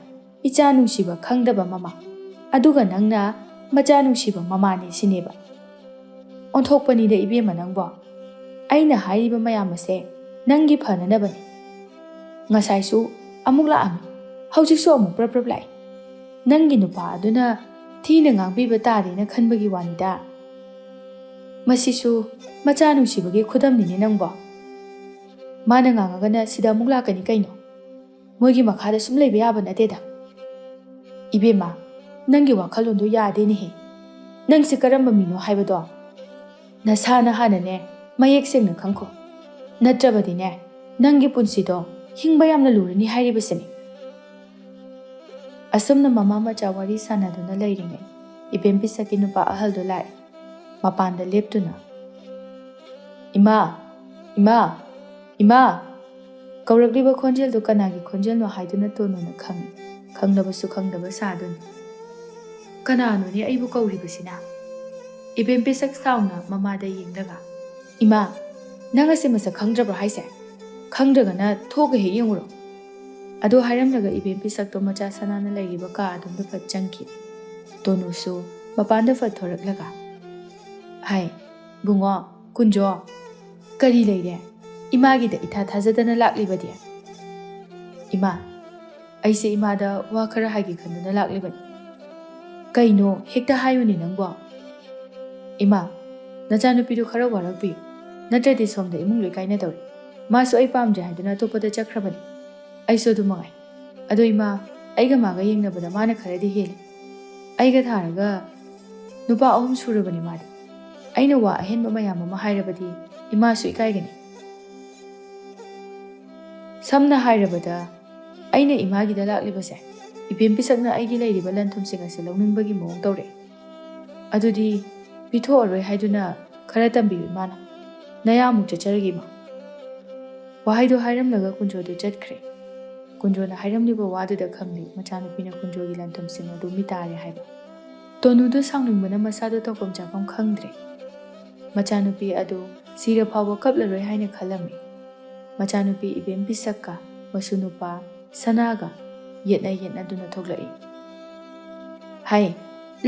ꯏꯆꯥ ꯅꯨꯡꯁꯤꯕ ꯈꯪꯗꯕ ꯃꯃꯥ, ꯑꯗꯨꯒ ꯅꯪꯅ ꯃꯆꯥ ꯅꯨꯡꯁꯤꯕ ꯃꯃꯥꯅꯤ ꯁꯤꯅꯦꯕ?" ꯑꯣꯟꯊꯣꯛꯄꯅꯤꯗ ꯏꯕꯦꯝꯃ ꯅꯪꯕꯣ꯫ ꯑꯩꯅ ꯍꯥꯏꯔꯤꯕ ꯃꯌꯥꯝ ꯑꯁꯦ ꯅꯪꯒꯤ ꯐꯅꯅꯕꯅꯤ꯫ ꯉꯁꯥꯏꯁꯨ ꯑꯃꯨꯛ ꯂꯥꯛꯑꯝꯃꯤ, ꯍꯧꯖꯤꯛꯁꯨ ꯑꯃꯨꯛ ꯄ꯭ꯔꯞ ꯄ꯭ꯔꯞ ꯂꯥꯛꯏ꯫ ꯅꯪꯒꯤ ꯅꯨꯄꯥ ꯑꯗꯨꯅ ꯊꯤꯅ ꯉꯥꯡꯕꯤꯕ ꯇꯥꯔꯦꯅ ꯈꯟꯕꯒꯤ ꯋꯥꯅꯤꯗ꯫ ꯃꯁꯤꯁꯨ ꯃꯆꯥ ꯅꯨꯡꯁꯤꯕꯒꯤ ꯈꯨꯗꯝꯅꯤꯅꯦ ꯅꯪꯕꯣ꯫ ꯃꯥꯅ ꯉꯥꯡꯉꯒꯅ ꯁꯤꯗ ꯑꯃꯨꯛ ꯂꯥꯛꯀꯅꯤ ꯀꯩꯅꯣ? ꯃꯣꯏꯒꯤ ꯃꯈꯥꯗ ꯁꯨꯝ ꯂꯩꯕ ꯌꯥꯕ ꯅꯠꯇꯦꯗ꯫ ꯏꯕꯦꯝꯃ, ꯅꯪꯒꯤ ꯋꯥꯈꯜꯂꯣꯟꯗꯣ ꯌꯥꯗꯦꯅꯦꯍꯦ꯫ ꯅꯪꯁꯦ ꯀꯔꯝꯕ ꯃꯤꯅꯣ ꯍꯥꯏꯕꯗꯣ ꯅꯁꯥꯅ ꯍꯥꯟꯅꯅꯦ ꯃꯌꯦꯛ ꯁꯦꯡꯅ ꯈꯪꯈꯣ꯫ ꯅꯠꯇ꯭ꯔꯕꯗꯤꯅꯦ, ꯅꯪꯒꯤ ꯄꯨꯟꯁꯤꯗꯣ ꯍꯤꯡꯕ ꯌꯥꯝꯅ ꯂꯨꯔꯅꯤ ꯍꯥꯏꯔꯤꯕꯁꯤꯅꯤ꯫ ꯑꯁꯨꯝꯅ ꯃꯃꯥ ꯃꯆꯥ ꯋꯥꯔꯤ ꯁꯥꯟꯅꯗꯨꯅ ꯂꯩꯔꯤꯉꯩ, ꯏꯕꯦꯝ ꯄꯤꯁꯛꯀꯤ ꯅꯨꯄꯥ ꯑꯍꯜꯗꯨ ꯂꯥꯛꯏ꯫ ꯃꯄꯥꯟꯗ ꯂꯦꯞꯇꯨꯅ, "ꯏꯃꯥ! ꯏꯃꯥ! ꯏꯃꯥ!" ꯀꯧꯔꯛꯂꯤꯕ ꯈꯣꯟꯖꯦꯜꯗꯨ ꯀꯅꯥꯒꯤ ꯈꯣꯟꯖꯦꯜꯅꯣ ꯍꯥꯏꯗꯨꯅ ꯇꯣꯅꯨꯅ ꯈꯪꯏ꯫ ꯈꯪꯂꯕꯁꯨ ꯈꯪꯗꯕ ꯁꯥꯗꯨꯅ, "ꯀꯅꯥꯅꯣꯅꯦ ꯑꯩꯕꯨ ꯀꯧꯔꯤꯕꯁꯤꯅ?" ꯏꯕꯦꯝ ꯄꯤꯁꯛ ꯁꯥꯎꯅ ꯃꯃꯥꯗ ꯌꯦꯡꯂꯒ, "ꯏꯃꯥ, ꯅꯪ ꯑꯁꯤ ꯃꯁꯛ ꯈꯪꯗ꯭ꯔꯕ꯭ꯔꯣ ꯍꯥꯏꯁꯦ? ꯈꯪꯗ꯭ꯔꯒꯅ ꯊꯣꯛꯑꯒ ꯍꯦꯛ ꯌꯦꯡꯉꯨꯔꯣ"꯫ ꯑꯗꯨ ꯍꯥꯏꯔꯝꯂꯒ ꯏꯕꯦꯝ ꯄꯤꯁꯛꯇꯣ ꯃꯆꯥ ꯁꯅꯥꯅ ꯂꯩꯔꯤꯕ ꯀꯥ ꯑꯗꯨꯝꯗ ꯐꯠ ꯆꯪꯈꯤ꯫ ꯇꯣꯅꯨꯁꯨ ꯃꯄꯥꯟꯗ ꯐꯠ ꯊꯣꯔꯛꯂꯒ, "ꯍꯥꯏ, ꯕꯨꯡꯉꯣ, ꯀꯨꯟꯖꯣ, ꯀꯔꯤ ꯂꯩꯔꯦ? ꯏꯃꯥꯒꯤꯗ ꯏꯊꯥ ꯊꯥꯖꯗꯅ ꯂꯥꯛꯂꯤꯕꯗꯤ?" "ꯏꯃꯥ, ꯑꯩꯁꯦ ꯏꯃꯥꯗ ꯋꯥ ꯈꯔ ꯍꯥꯏꯒꯦ ꯈꯟꯗꯨꯅ ꯂꯥꯛꯂꯤꯕꯅꯤ"꯫ "ꯀꯩꯅꯣ? ꯍꯦꯛꯇ ꯍꯥꯏꯌꯨꯅꯦ ꯅꯪꯕꯣ"꯫ "ꯏꯃꯥ, ꯅꯆꯥꯅꯨꯄꯤꯗꯨ ꯈꯔ ꯋꯥꯔꯛꯄꯤꯌꯨ, ꯅꯠꯇ꯭ꯔꯗꯤ ꯁꯣꯝꯗ ꯏꯃꯨꯡ ꯂꯣꯏ ꯀꯥꯏꯅꯗꯧꯔꯤ꯫ ꯃꯥꯁꯨ ꯑꯩ ꯄꯥꯝꯗ꯭ꯔꯦ ꯍꯥꯏꯗꯨꯅ ꯑꯇꯣꯞꯄꯗ ꯆꯠꯈ꯭ꯔꯕꯅꯤ꯫ ꯑꯩꯁꯨ ꯑꯗꯨ ꯃꯉꯥꯏ꯫ ꯑꯗꯣ ꯏꯃꯥ, ꯑꯩꯒ ꯃꯥꯒ ꯌꯦꯡꯅꯕꯗ ꯃꯥꯅ ꯈꯔꯗꯤ ꯍꯦꯜꯂꯤ꯫ ꯑꯩꯒ ꯊꯥꯔꯒ ꯅꯨꯄꯥ ꯑꯍꯨꯝ ꯁꯨꯔꯕꯅꯤ ꯃꯥꯗꯤ꯫ ꯑꯩꯅ ꯋꯥ ꯑꯍꯦꯟꯕ ꯃꯌꯥꯝ ꯑꯃ ꯍꯥꯏꯔꯕꯗꯤ ꯏꯃꯥꯁꯨ ꯏꯀꯥꯏꯒꯅꯤ꯫ ꯁꯝꯅ ꯍꯥꯏꯔꯕꯗ, ꯑꯩꯅ ꯏꯃꯥꯒꯤꯗ ꯂꯥꯛꯂꯤꯕꯁꯦ, ꯏꯕꯦꯝ ꯄꯤꯁꯛꯅ ꯑꯩꯒꯤ ꯂꯩꯔꯤꯕ ꯂꯟ ꯊꯨꯝꯁꯤꯡ ꯑꯁꯦ ꯂꯧꯅꯤꯡꯕꯒꯤ ꯃꯑꯣꯡ ꯇꯧꯔꯛꯑꯦ꯫ ꯑꯗꯨꯗꯤ ꯄꯤꯊꯣꯛꯑꯔꯣꯏ ꯍꯥꯏꯗꯨꯅ ꯈꯔ ꯇꯝꯕꯤꯌꯨ ꯏꯃꯥꯅ꯫ ꯅꯌꯥꯃꯨꯛ ꯆꯠꯆꯔꯒꯦ ꯏꯃꯥ"꯫ ꯋꯥꯍꯩꯗꯨ ꯍꯥꯏꯔꯝꯂꯒ ꯀꯨꯟꯖꯣꯗꯨ ꯆꯠꯈ꯭ꯔꯦ꯫ ꯀꯨꯟꯖꯣꯅ ꯍꯥꯏꯔꯝꯂꯤꯕ ꯋꯥꯗꯨꯗ ꯈꯪꯂꯤ ꯃꯆꯥꯅꯨꯄꯤꯅ ꯀꯨꯟꯖꯣꯒꯤ ꯂꯟ ꯊꯨꯝꯁꯤꯡ ꯑꯗꯨ ꯃꯤꯇꯥꯔꯦ ꯍꯥꯏꯕ꯫ ꯇꯣꯅꯨꯗꯨ ꯁꯥꯎꯅꯤꯡꯕꯅ ꯃꯁꯥꯗꯨ ꯇꯧꯐꯝ ꯆꯥꯐꯝ ꯈꯪꯗ꯭ꯔꯦ꯫ ꯃꯆꯥꯅꯨꯄꯤ ꯑꯗꯨ ꯁꯤꯔ ꯐꯥꯎꯕ ꯀꯞꯂꯔꯣꯏ ꯍꯥꯏꯅ ꯈꯜꯂꯝꯃꯤ꯫ ꯃꯆꯥꯅꯨꯄꯤ ꯏꯕꯦꯝ ꯄꯤꯁꯛꯀ ꯃꯁꯨ ꯅꯨꯄꯥ ꯁꯅꯥꯒ ꯌꯦꯠꯅ ꯌꯦꯠꯅꯗꯨꯅ ꯊꯣꯛꯂꯛꯏ꯫ "ꯍꯥꯏ,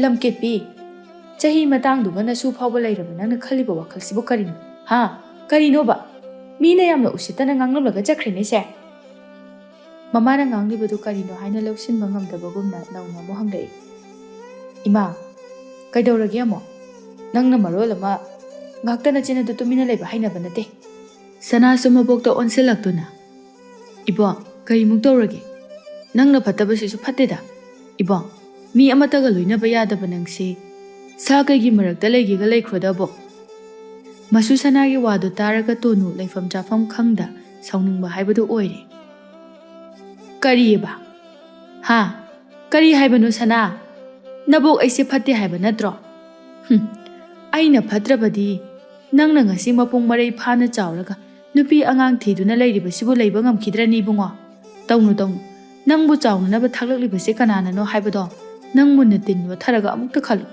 ꯂꯝꯀꯦꯠꯄꯤ, ꯆꯍꯤ ꯃꯇꯥꯡꯗꯨꯒ ꯅꯁꯨ ꯐꯥꯎꯕ ꯂꯩꯔꯕ ꯅꯪꯅ ꯈꯜꯂꯤꯕ ꯋꯥꯈꯜꯁꯤꯕꯨ ꯀꯔꯤꯅꯣ? ꯍꯥ? ꯀꯔꯤꯅꯣꯕ? ꯃꯤꯅ ꯌꯥꯝꯅ ꯎꯁꯤꯠꯇꯅ ꯉꯥꯡꯂꯝꯂꯒ ꯆꯠꯈ꯭ꯔꯦꯅꯦ ꯁꯦ꯫ ꯃꯃꯥꯅ ꯉꯥꯡꯂꯤꯕꯗꯨ ꯀꯔꯤꯅꯣ ꯍꯥꯏꯅ ꯂꯧꯁꯤꯟꯕ ꯉꯝꯗꯕꯒꯨꯝꯅ ꯅꯧꯅ ꯑꯃꯨꯛ ꯍꯪꯂꯛꯏ꯫ "ꯏꯃꯥ, ꯀꯩꯗꯧꯔꯒꯦ ꯑꯃꯨꯛ? ꯅꯪꯅ ꯃꯔꯣꯜ ꯑꯃ ꯉꯥꯛꯇ ꯅꯆꯤꯟ ꯑꯗꯨ ꯇꯨꯃꯤꯟꯅ ꯂꯩꯕ ꯍꯩꯅꯕ ꯅꯠꯇꯦ꯫" ꯁꯅꯥꯁꯨ ꯃꯕꯣꯛꯇ ꯑꯣꯟꯁꯤꯜꯂꯛꯇꯨꯅ, "ꯏꯕꯣ, ꯀꯔꯤꯃꯨꯛ ꯇꯧꯔꯒꯦ? ꯅꯪꯅ ꯐꯠꯇꯕꯁꯤꯁꯨ ꯐꯠꯇꯦꯗ꯫ ꯏꯕꯣ, ꯃꯤ ꯑꯃꯠꯇꯒ ꯂꯣꯏꯅꯕ ꯌꯥꯗꯕ ꯅꯪꯁꯤ ꯁꯥ ꯀꯩꯒꯤ ꯃꯔꯛꯇ ꯂꯩꯒꯦꯒ ꯂꯩꯈ꯭ꯔꯣꯗꯕꯣ?" ꯃꯁꯨ ꯁꯅꯥꯒꯤ ꯋꯥꯗꯨ ꯇꯥꯔꯒ ꯇꯣꯅꯨ ꯂꯩꯐꯝ ꯆꯥꯐꯝ ꯈꯪꯗ ꯁꯥꯎꯅꯤꯡꯕ ꯍꯥꯏꯕꯗꯨ ꯑꯣꯏꯔꯦ꯫ "ꯀꯔꯤꯑꯕ? ꯍꯥ? ꯀꯔꯤ ꯍꯥꯏꯕꯅꯣ ꯁꯅꯥ? ꯅꯕꯣꯛ ꯑꯩꯁꯦ ꯐꯠꯇꯦ ꯍꯥꯏꯕ ꯅꯠꯇ꯭ꯔꯣ? ꯍꯨꯝ, ꯑꯩꯅ ꯐꯠꯇ꯭ꯔꯕꯗꯤ ꯅꯪꯅ ꯉꯁꯤ ꯃꯄꯨꯡ ꯃꯔꯩ ꯐꯥꯅ ꯆꯥꯎꯔꯒ ꯅꯨꯄꯤ ꯑꯉꯥꯡ ꯊꯤꯗꯨꯅ ꯂꯩꯔꯤꯕꯁꯤꯕꯨ ꯂꯩꯕ ꯉꯝꯈꯤꯗ꯭ꯔꯅꯤ ꯏꯕꯨꯡꯉꯣ? ꯇꯧꯅꯨ, ꯇꯧꯅꯨ꯫ ꯅꯪꯕꯨ ꯆꯥꯎꯅꯅꯕ ꯊꯥꯛꯂꯛꯂꯤꯕꯁꯦ ꯀꯅꯥꯅꯅꯣ ꯍꯥꯏꯕꯗꯣ ꯅꯪ ꯃꯨꯟꯅ ꯇꯤꯟ ꯌꯣꯠꯊꯔꯒ ꯑꯃꯨꯛꯇ ꯈꯜꯂꯨ꯫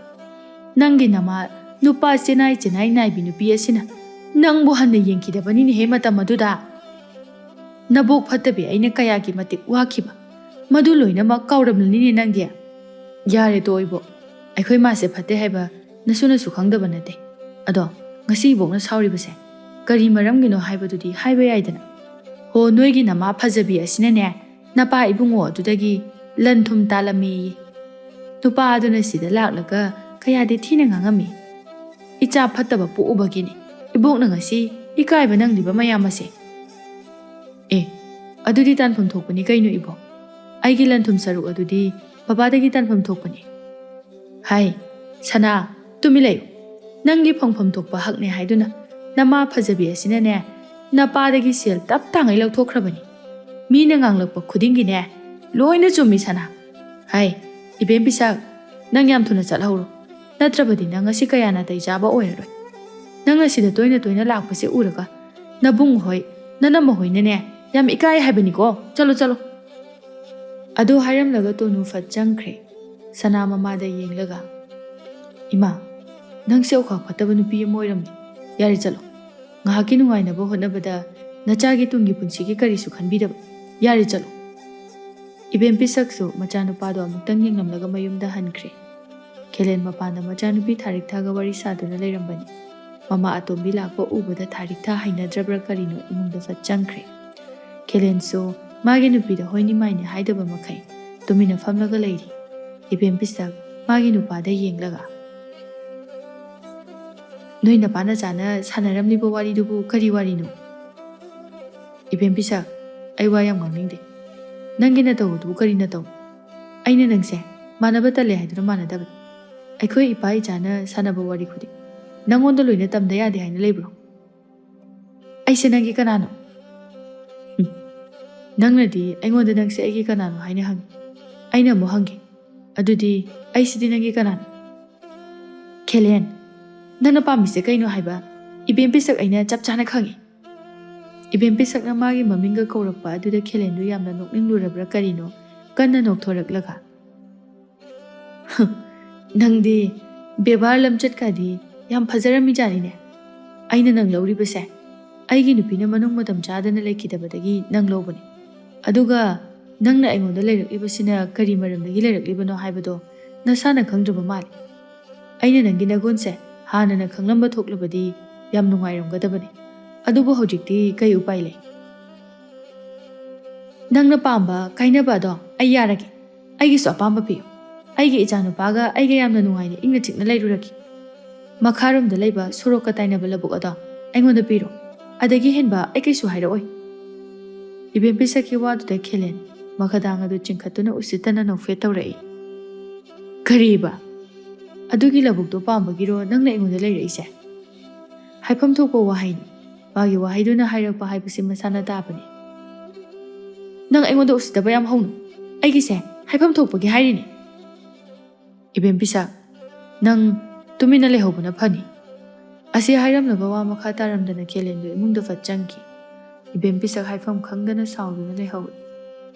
ꯅꯪꯒꯤ ꯅꯃꯥ ꯅꯨꯄꯥ ꯆꯦꯅꯥꯏ ꯆꯦꯅꯥꯏ ꯅꯥꯏꯕꯤ ꯅꯨꯄꯤ ꯑꯁꯤꯅ ꯅꯪꯕꯨ ꯍꯟꯅ ꯌꯦꯡꯈꯤꯗꯕꯅꯤꯅꯦꯍꯦ ꯃꯇꯝ ꯑꯗꯨꯗ꯫ ꯅꯕꯣꯛ ꯐꯠꯇꯕꯤ ꯑꯩꯅ ꯀꯌꯥꯒꯤ ꯃꯇꯤꯛ ꯋꯥꯈꯤꯕ, ꯃꯗꯨ ꯂꯣꯏꯅꯃꯛ ꯀꯥꯎꯔꯝꯂꯅꯤꯅꯦ ꯅꯪꯗꯤ꯫ ꯌꯥꯔꯦ ꯇꯣꯛꯑꯣ ꯏꯕꯣꯛ, ꯑꯩꯈꯣꯏ ꯃꯥꯁꯦ ꯐꯠꯇꯦ ꯍꯥꯏꯕ ꯅꯁꯨꯅꯁꯨ ꯈꯪꯗꯕ ꯅꯠꯇꯦ꯫ ꯑꯗꯣ ꯉꯁꯤ ꯏꯕꯣꯛꯅ ꯁꯥꯎꯔꯤꯕꯁꯦ ꯀꯔꯤ ꯃꯔꯝꯒꯤꯅꯣ ꯍꯥꯏꯕꯗꯨꯗꯤ ꯍꯥꯏꯕ ꯌꯥꯏꯗꯅ꯫ ꯍꯣ, ꯅꯣꯏꯒꯤ ꯅꯃꯥ ꯐꯖꯕꯤ ꯑꯁꯤꯅꯅꯦ ꯅꯄꯥ ꯏꯕꯨꯡꯉꯣ ꯑꯗꯨꯗꯒꯤ ꯂꯟ ꯊꯨꯝ ꯇꯥꯜꯂꯝꯃꯦꯌꯦ꯫ ꯅꯨꯄꯥ ꯑꯗꯨꯅ ꯁꯤꯗ ꯂꯥꯛꯂꯒ ꯀꯌꯥꯗꯤ ꯊꯤꯅ ꯉꯥꯡꯉꯝꯃꯤ꯫ ꯏꯆꯥ ꯐꯠꯇꯕ ꯄꯣꯛꯎꯕꯒꯤꯅꯤ ꯏꯕꯣꯛꯅ ꯉꯁꯤ ꯏꯀꯥꯏꯕ ꯅꯪꯂꯤꯕ ꯃꯌꯥꯝ ꯑꯁꯦ꯫ ꯑꯦ, ꯑꯗꯨꯗꯤ ꯇꯥꯟꯐꯝ ꯊꯣꯛꯄꯅꯤ ꯀꯩꯅꯣ ꯏꯕꯣꯛ? ꯑꯩꯒꯤ ꯂꯟ ꯊꯨꯝ ꯁꯔꯨꯛ ꯑꯗꯨꯗꯤ ꯕꯕꯥꯗꯒꯤ ꯇꯥꯟꯐꯝ ꯊꯣꯛꯄꯅꯤ꯫ ꯍꯥꯏ, ꯁꯅꯥ, ꯇꯨꯃꯤꯟ ꯂꯩꯌꯨ꯫ ꯅꯪꯒꯤ ꯐꯪꯐꯝ ꯊꯣꯛꯄ ꯍꯛꯅꯦ ꯍꯥꯏꯗꯨꯅ ꯅꯃꯥ ꯐꯖꯕꯤ ꯑꯁꯤꯅꯅꯦ ꯅꯄꯥꯗꯒꯤ ꯁꯦꯜ ꯇꯞ ꯇꯥꯉꯩ ꯂꯧꯊꯣꯛꯈ꯭ꯔꯕꯅꯤ꯫ ꯃꯤꯅ ꯉꯥꯡꯂꯛꯄ ꯈꯨꯗꯤꯡꯒꯤꯅꯦ ꯂꯣꯏꯅ ꯆꯨꯝꯃꯤ ꯁꯅꯥ꯫ ꯍꯥꯏ, ꯏꯕꯦꯝ ꯄꯤꯁꯛ, ꯅꯪ ꯌꯥꯝ ꯊꯨꯅ ꯆꯠꯍꯧꯔꯣ꯫ ꯅꯠꯇ꯭ꯔꯕꯗꯤ ꯅꯪ ꯉꯁꯤ ꯀꯌꯥ ꯅꯥꯇꯩ ꯆꯥꯕ ꯑꯣꯏꯔꯔꯣꯏ꯫ ꯅꯪꯅ ꯁꯤꯗ ꯇꯣꯏꯅ ꯇꯣꯏꯅ ꯂꯥꯛꯄꯁꯦ ꯎꯔꯒ ꯅꯕꯨꯡ ꯍꯣꯏ, ꯅꯅꯝꯃ ꯍꯣꯏꯅꯅꯦ ꯌꯥꯝ ꯏꯀꯥꯏ ꯍꯥꯏꯕꯅꯤꯀꯣ꯫ ꯆꯠꯂꯣ, ꯆꯠꯂꯣ꯫ ꯑꯗꯨ ꯍꯥꯏꯔꯝꯂꯒ ꯇꯣꯅꯨ ꯐꯠ ꯆꯪꯈ꯭ꯔꯦ꯫ ꯁꯅꯥ ꯃꯃꯥꯗ ꯌꯦꯡꯂꯒ, "ꯏꯃꯥ, ꯅꯪꯁꯦ ꯑꯣꯈꯥꯛ ꯐꯠꯇꯕ ꯅꯨꯄꯤ ꯑꯃ ꯑꯣꯏꯔꯝꯃꯤ꯫ ꯌꯥꯔꯦ, ꯆꯠꯂꯣ꯫ ꯉꯥꯏꯍꯥꯛꯀꯤ ꯅꯨꯡꯉꯥꯏꯅꯕ ꯍꯣꯠꯅꯕꯗ ꯅꯆꯥꯒꯤ ꯇꯨꯡꯒꯤ ꯄꯨꯟꯁꯤꯒꯤ ꯀꯔꯤꯁꯨ ꯈꯟꯕꯤꯗꯕ꯫ ꯌꯥꯔꯦ, ꯆꯠꯂꯣ꯫" ꯏꯕꯦꯝ ꯄꯤꯁꯛꯁꯨ ꯃꯆꯥꯅꯨꯄꯥꯗꯣ ꯑꯃꯨꯛꯇꯪ ꯌꯦꯡꯂꯝꯂꯒ ꯃꯌꯨꯝꯗ ꯍꯟꯈ꯭ꯔꯦ꯫ ꯈꯦꯂꯦꯟ ꯃꯄꯥꯟꯗ ꯃꯆꯥꯅꯨꯄꯤ ꯊꯥꯔꯤꯛꯊꯥꯒ ꯋꯥꯔꯤ ꯁꯥꯗꯨꯅ ꯂꯩꯔꯝꯕꯅꯤ꯫ ꯃꯃꯥ ꯑꯇꯣꯝꯕꯤ ꯂꯥꯛꯄ ꯎꯕꯗ ꯊꯥꯔꯤꯛꯊꯥ ꯍꯩꯅꯗ꯭ꯔꯕ꯭ꯔꯥ ꯀꯔꯤꯅꯣ ꯏꯃꯨꯡꯗ ꯐꯠ ꯆꯪꯈ꯭ꯔꯦ꯫ ꯈꯦꯂꯦꯟꯁꯨ ꯃꯥꯒꯤ ꯅꯨꯄꯤꯗ ꯍꯣꯏꯅꯤ ꯃꯥꯏꯅꯤ ꯍꯥꯏꯗꯕ ꯃꯈꯩ ꯇꯨꯃꯤꯟꯅ ꯐꯝꯂꯒ ꯂꯩꯔꯤ꯫ ꯏꯕꯦꯝ ꯄꯤꯁꯛ ꯃꯥꯒꯤ ꯅꯨꯄꯥꯗ ꯌꯦꯡꯂꯒ, "ꯅꯣꯏ ꯅꯄꯥ ꯅꯆꯥꯅ ꯁꯥꯟꯅꯔꯝꯂꯤꯕ ꯋꯥꯔꯤꯗꯨꯕꯨ ꯀꯔꯤ ꯋꯥꯔꯤꯅꯣ?" "ꯏꯕꯦꯝ ꯄꯤꯁꯛ, ꯑꯩ ꯋꯥ ꯌꯥꯝ ꯉꯥꯡꯅꯤꯡꯗꯦ꯫ ꯅꯪꯒꯤ ꯅꯇꯧ ꯑꯗꯨꯕꯨ ꯀꯔꯤ ꯅꯇꯧ? ꯑꯩꯅ ꯅꯪꯁꯦ ꯃꯥꯟꯅꯕ ꯇꯜꯂꯦ ꯍꯥꯏꯗꯨꯅ ꯃꯥꯟꯅꯗꯕꯅꯤ꯫ ꯑꯩꯈꯣꯏ ꯏꯄꯥ ꯏꯆꯥꯅ ꯁꯥꯟꯅꯕ ꯋꯥꯔꯤ ꯈꯨꯗꯤꯡ ꯅꯪꯉꯣꯟꯗ ꯂꯣꯏꯅ ꯇꯝꯗ ꯌꯥꯗꯦ ꯍꯥꯏꯅ ꯂꯩꯕ꯭ꯔꯣ? ꯑꯩꯁꯦ ꯅꯪꯒꯤ ꯀꯅꯥꯅꯣ?" "ꯍꯨꯝ, ꯅꯪꯅꯗꯤ ꯑꯩꯉꯣꯟꯗ ꯅꯪꯁꯦ ꯑꯩꯒꯤ ꯀꯅꯥꯅꯣ ꯍꯥꯏꯅ ꯍꯪꯉꯤ꯫ ꯑꯩꯅ ꯑꯃꯨꯛ ꯍꯪꯒꯦ, ꯑꯗꯨꯗꯤ ꯑꯩꯁꯤꯗꯤ ꯅꯪꯒꯤ ꯀꯅꯥꯅꯣ?" "ꯈꯦꯂꯦꯟ, ꯅꯪꯅ ꯄꯥꯝꯃꯤꯁꯦ ꯀꯩꯅꯣ ꯍꯥꯏꯕ? ꯏꯕꯦꯝ ꯄꯤꯁꯛ ꯑꯩꯅ ꯆꯞ ꯆꯥꯅ ꯈꯪꯉꯤ꯫" ꯏꯕꯦꯝ ꯄꯤꯁꯛꯅ ꯃꯥꯒꯤ ꯃꯃꯤꯡꯒ ꯀꯧꯔꯛꯄ ꯑꯗꯨꯗ ꯈꯦꯂꯦꯟꯗꯨ ꯌꯥꯝꯅ ꯅꯣꯛꯅꯤꯡꯂꯨꯔꯕ꯭ꯔꯥ ꯀꯔꯤꯅꯣ, ꯀꯟꯅ ꯅꯣꯛꯊꯣꯔꯛꯂꯒ, "ꯍ, ꯅꯪꯗꯤ ꯕꯦꯕꯥꯔ ꯂꯝꯆꯠꯀꯗꯤ ꯌꯥꯝ ꯐꯖꯔꯝꯃꯤꯖꯥꯠꯅꯤꯅꯦ꯫ ꯑꯩꯅ ꯅꯪ ꯂꯧꯔꯤꯕꯁꯦ ꯑꯩꯒꯤ ꯅꯨꯄꯤꯅ ꯃꯅꯨꯡ ꯃꯇꯝ ꯆꯥꯗꯅ ꯂꯩꯈꯤꯗꯕꯗꯒꯤ ꯅꯪ ꯂꯧꯕꯅꯤ꯫ ꯑꯗꯨꯒ ꯅꯪꯅ ꯑꯩꯉꯣꯟꯗ ꯂꯩꯔꯛꯂꯤꯕꯁꯤꯅ ꯀꯔꯤ ꯃꯔꯝꯗꯒꯤ ꯂꯩꯔꯛꯂꯤꯕꯅꯣ ꯍꯥꯏꯕꯗꯣ ꯅꯁꯥꯅ ꯈꯪꯗ꯭ꯔꯕ ꯃꯥꯜꯂꯤ꯫ ꯑꯩꯅ ꯅꯪꯒꯤ ꯅꯒꯨꯟꯁꯦ ꯍꯥꯟꯅꯅ ꯈꯪꯂꯝꯕ ꯊꯣꯛꯂꯕꯗꯤ ꯌꯥꯝ ꯅꯨꯡꯉꯥꯏꯔꯝꯒꯗꯕꯅꯤ꯫ ꯑꯗꯨꯕꯨ ꯍꯧꯖꯤꯛꯇꯤ ꯀꯩ ꯎꯄꯥꯏ ꯂꯩ? ꯅꯪꯅ ꯄꯥꯝꯕ ꯀꯥꯏꯅꯕ ꯑꯗꯣ ꯑꯩ ꯌꯥꯔꯒꯦ꯫ ꯑꯩꯒꯤꯁꯨ ꯑꯄꯥꯝꯕ ꯄꯤꯌꯨ꯫ ꯑꯩꯒꯤ ꯏꯆꯥꯅꯨꯄꯥꯒ ꯑꯩꯒ ꯌꯥꯝꯅ ꯅꯨꯡꯉꯥꯏꯅ ꯏꯪꯅ ꯆꯤꯛꯅ ꯂꯩꯔꯨꯔꯒꯦ꯫ ꯃꯈꯥꯔꯣꯝꯗ ꯂꯩꯕ ꯁꯣꯔꯣꯛꯀ ꯇꯥꯏꯅꯕ ꯂꯧꯕꯨꯛ ꯑꯗꯣ ꯑꯩꯉꯣꯟꯗ ꯄꯤꯔꯣ꯫ ꯑꯗꯒꯤ ꯍꯦꯟꯕ ꯑꯩ ꯀꯩꯁꯨ ꯍꯥꯏꯔꯛꯑꯣꯏ꯫" ꯏꯕꯦꯝ ꯄꯤꯁꯛꯀꯤ ꯋꯥꯗꯨꯗ ꯈꯦꯂꯦꯟ ꯃꯈꯥꯗꯥꯡ ꯑꯗꯨ ꯆꯤꯡꯈꯠꯇꯨꯅ ꯎꯁꯤꯠꯇꯅ ꯅꯣꯛꯐꯦꯠ ꯇꯧꯔꯛꯏ꯫ "ꯀꯔꯤꯕ? ꯑꯗꯨꯒꯤ ꯂꯧꯕꯨꯛꯇꯣ ꯄꯥꯝꯕꯒꯤꯔꯣ ꯅꯪꯅ ꯑꯩꯉꯣꯟꯗ ꯂꯩꯔꯛꯏꯁꯦ? ꯍꯥꯏꯐꯝ ꯊꯣꯛꯄ ꯋꯥꯍꯩꯅꯤ꯫ ꯃꯥꯒꯤ ꯋꯥꯍꯩꯗꯨꯅ ꯍꯥꯏꯔꯛꯄ ꯍꯥꯏꯕꯁꯤ ꯃꯁꯥꯅ ꯇꯥꯕꯅꯤ꯫ ꯅꯪ ꯑꯩꯉꯣꯟꯗ ꯎꯁꯤꯠꯇꯕ ꯌꯥꯝ ꯍꯧꯅꯨ꯫ ꯑꯩꯒꯤꯁꯦ ꯍꯥꯏꯐꯝ ꯊꯣꯛꯄꯒꯤ ꯍꯥꯏꯔꯤꯅꯤ꯫" "ꯏꯕꯦꯝ ꯄꯤꯁꯛ, ꯅꯪ ꯇꯨꯃꯤꯟꯅ ꯂꯩꯍꯧꯕꯅ ꯐꯅꯤ꯫" ꯑꯁꯤ ꯍꯥꯏꯔꯝꯂꯒ ꯋꯥ ꯃꯈꯥ ꯇꯥꯔꯝꯗꯅ ꯈꯦꯂꯦꯟꯗꯨ ꯏꯃꯨꯡꯗ ꯐꯠ ꯆꯪꯈꯤ꯫ ꯏꯕꯦꯝ ꯄꯤꯁꯛ ꯍꯥꯏꯐꯝ ꯈꯪꯗꯅ ꯁꯥꯎꯗꯨꯅ ꯂꯩꯍꯧꯏ꯫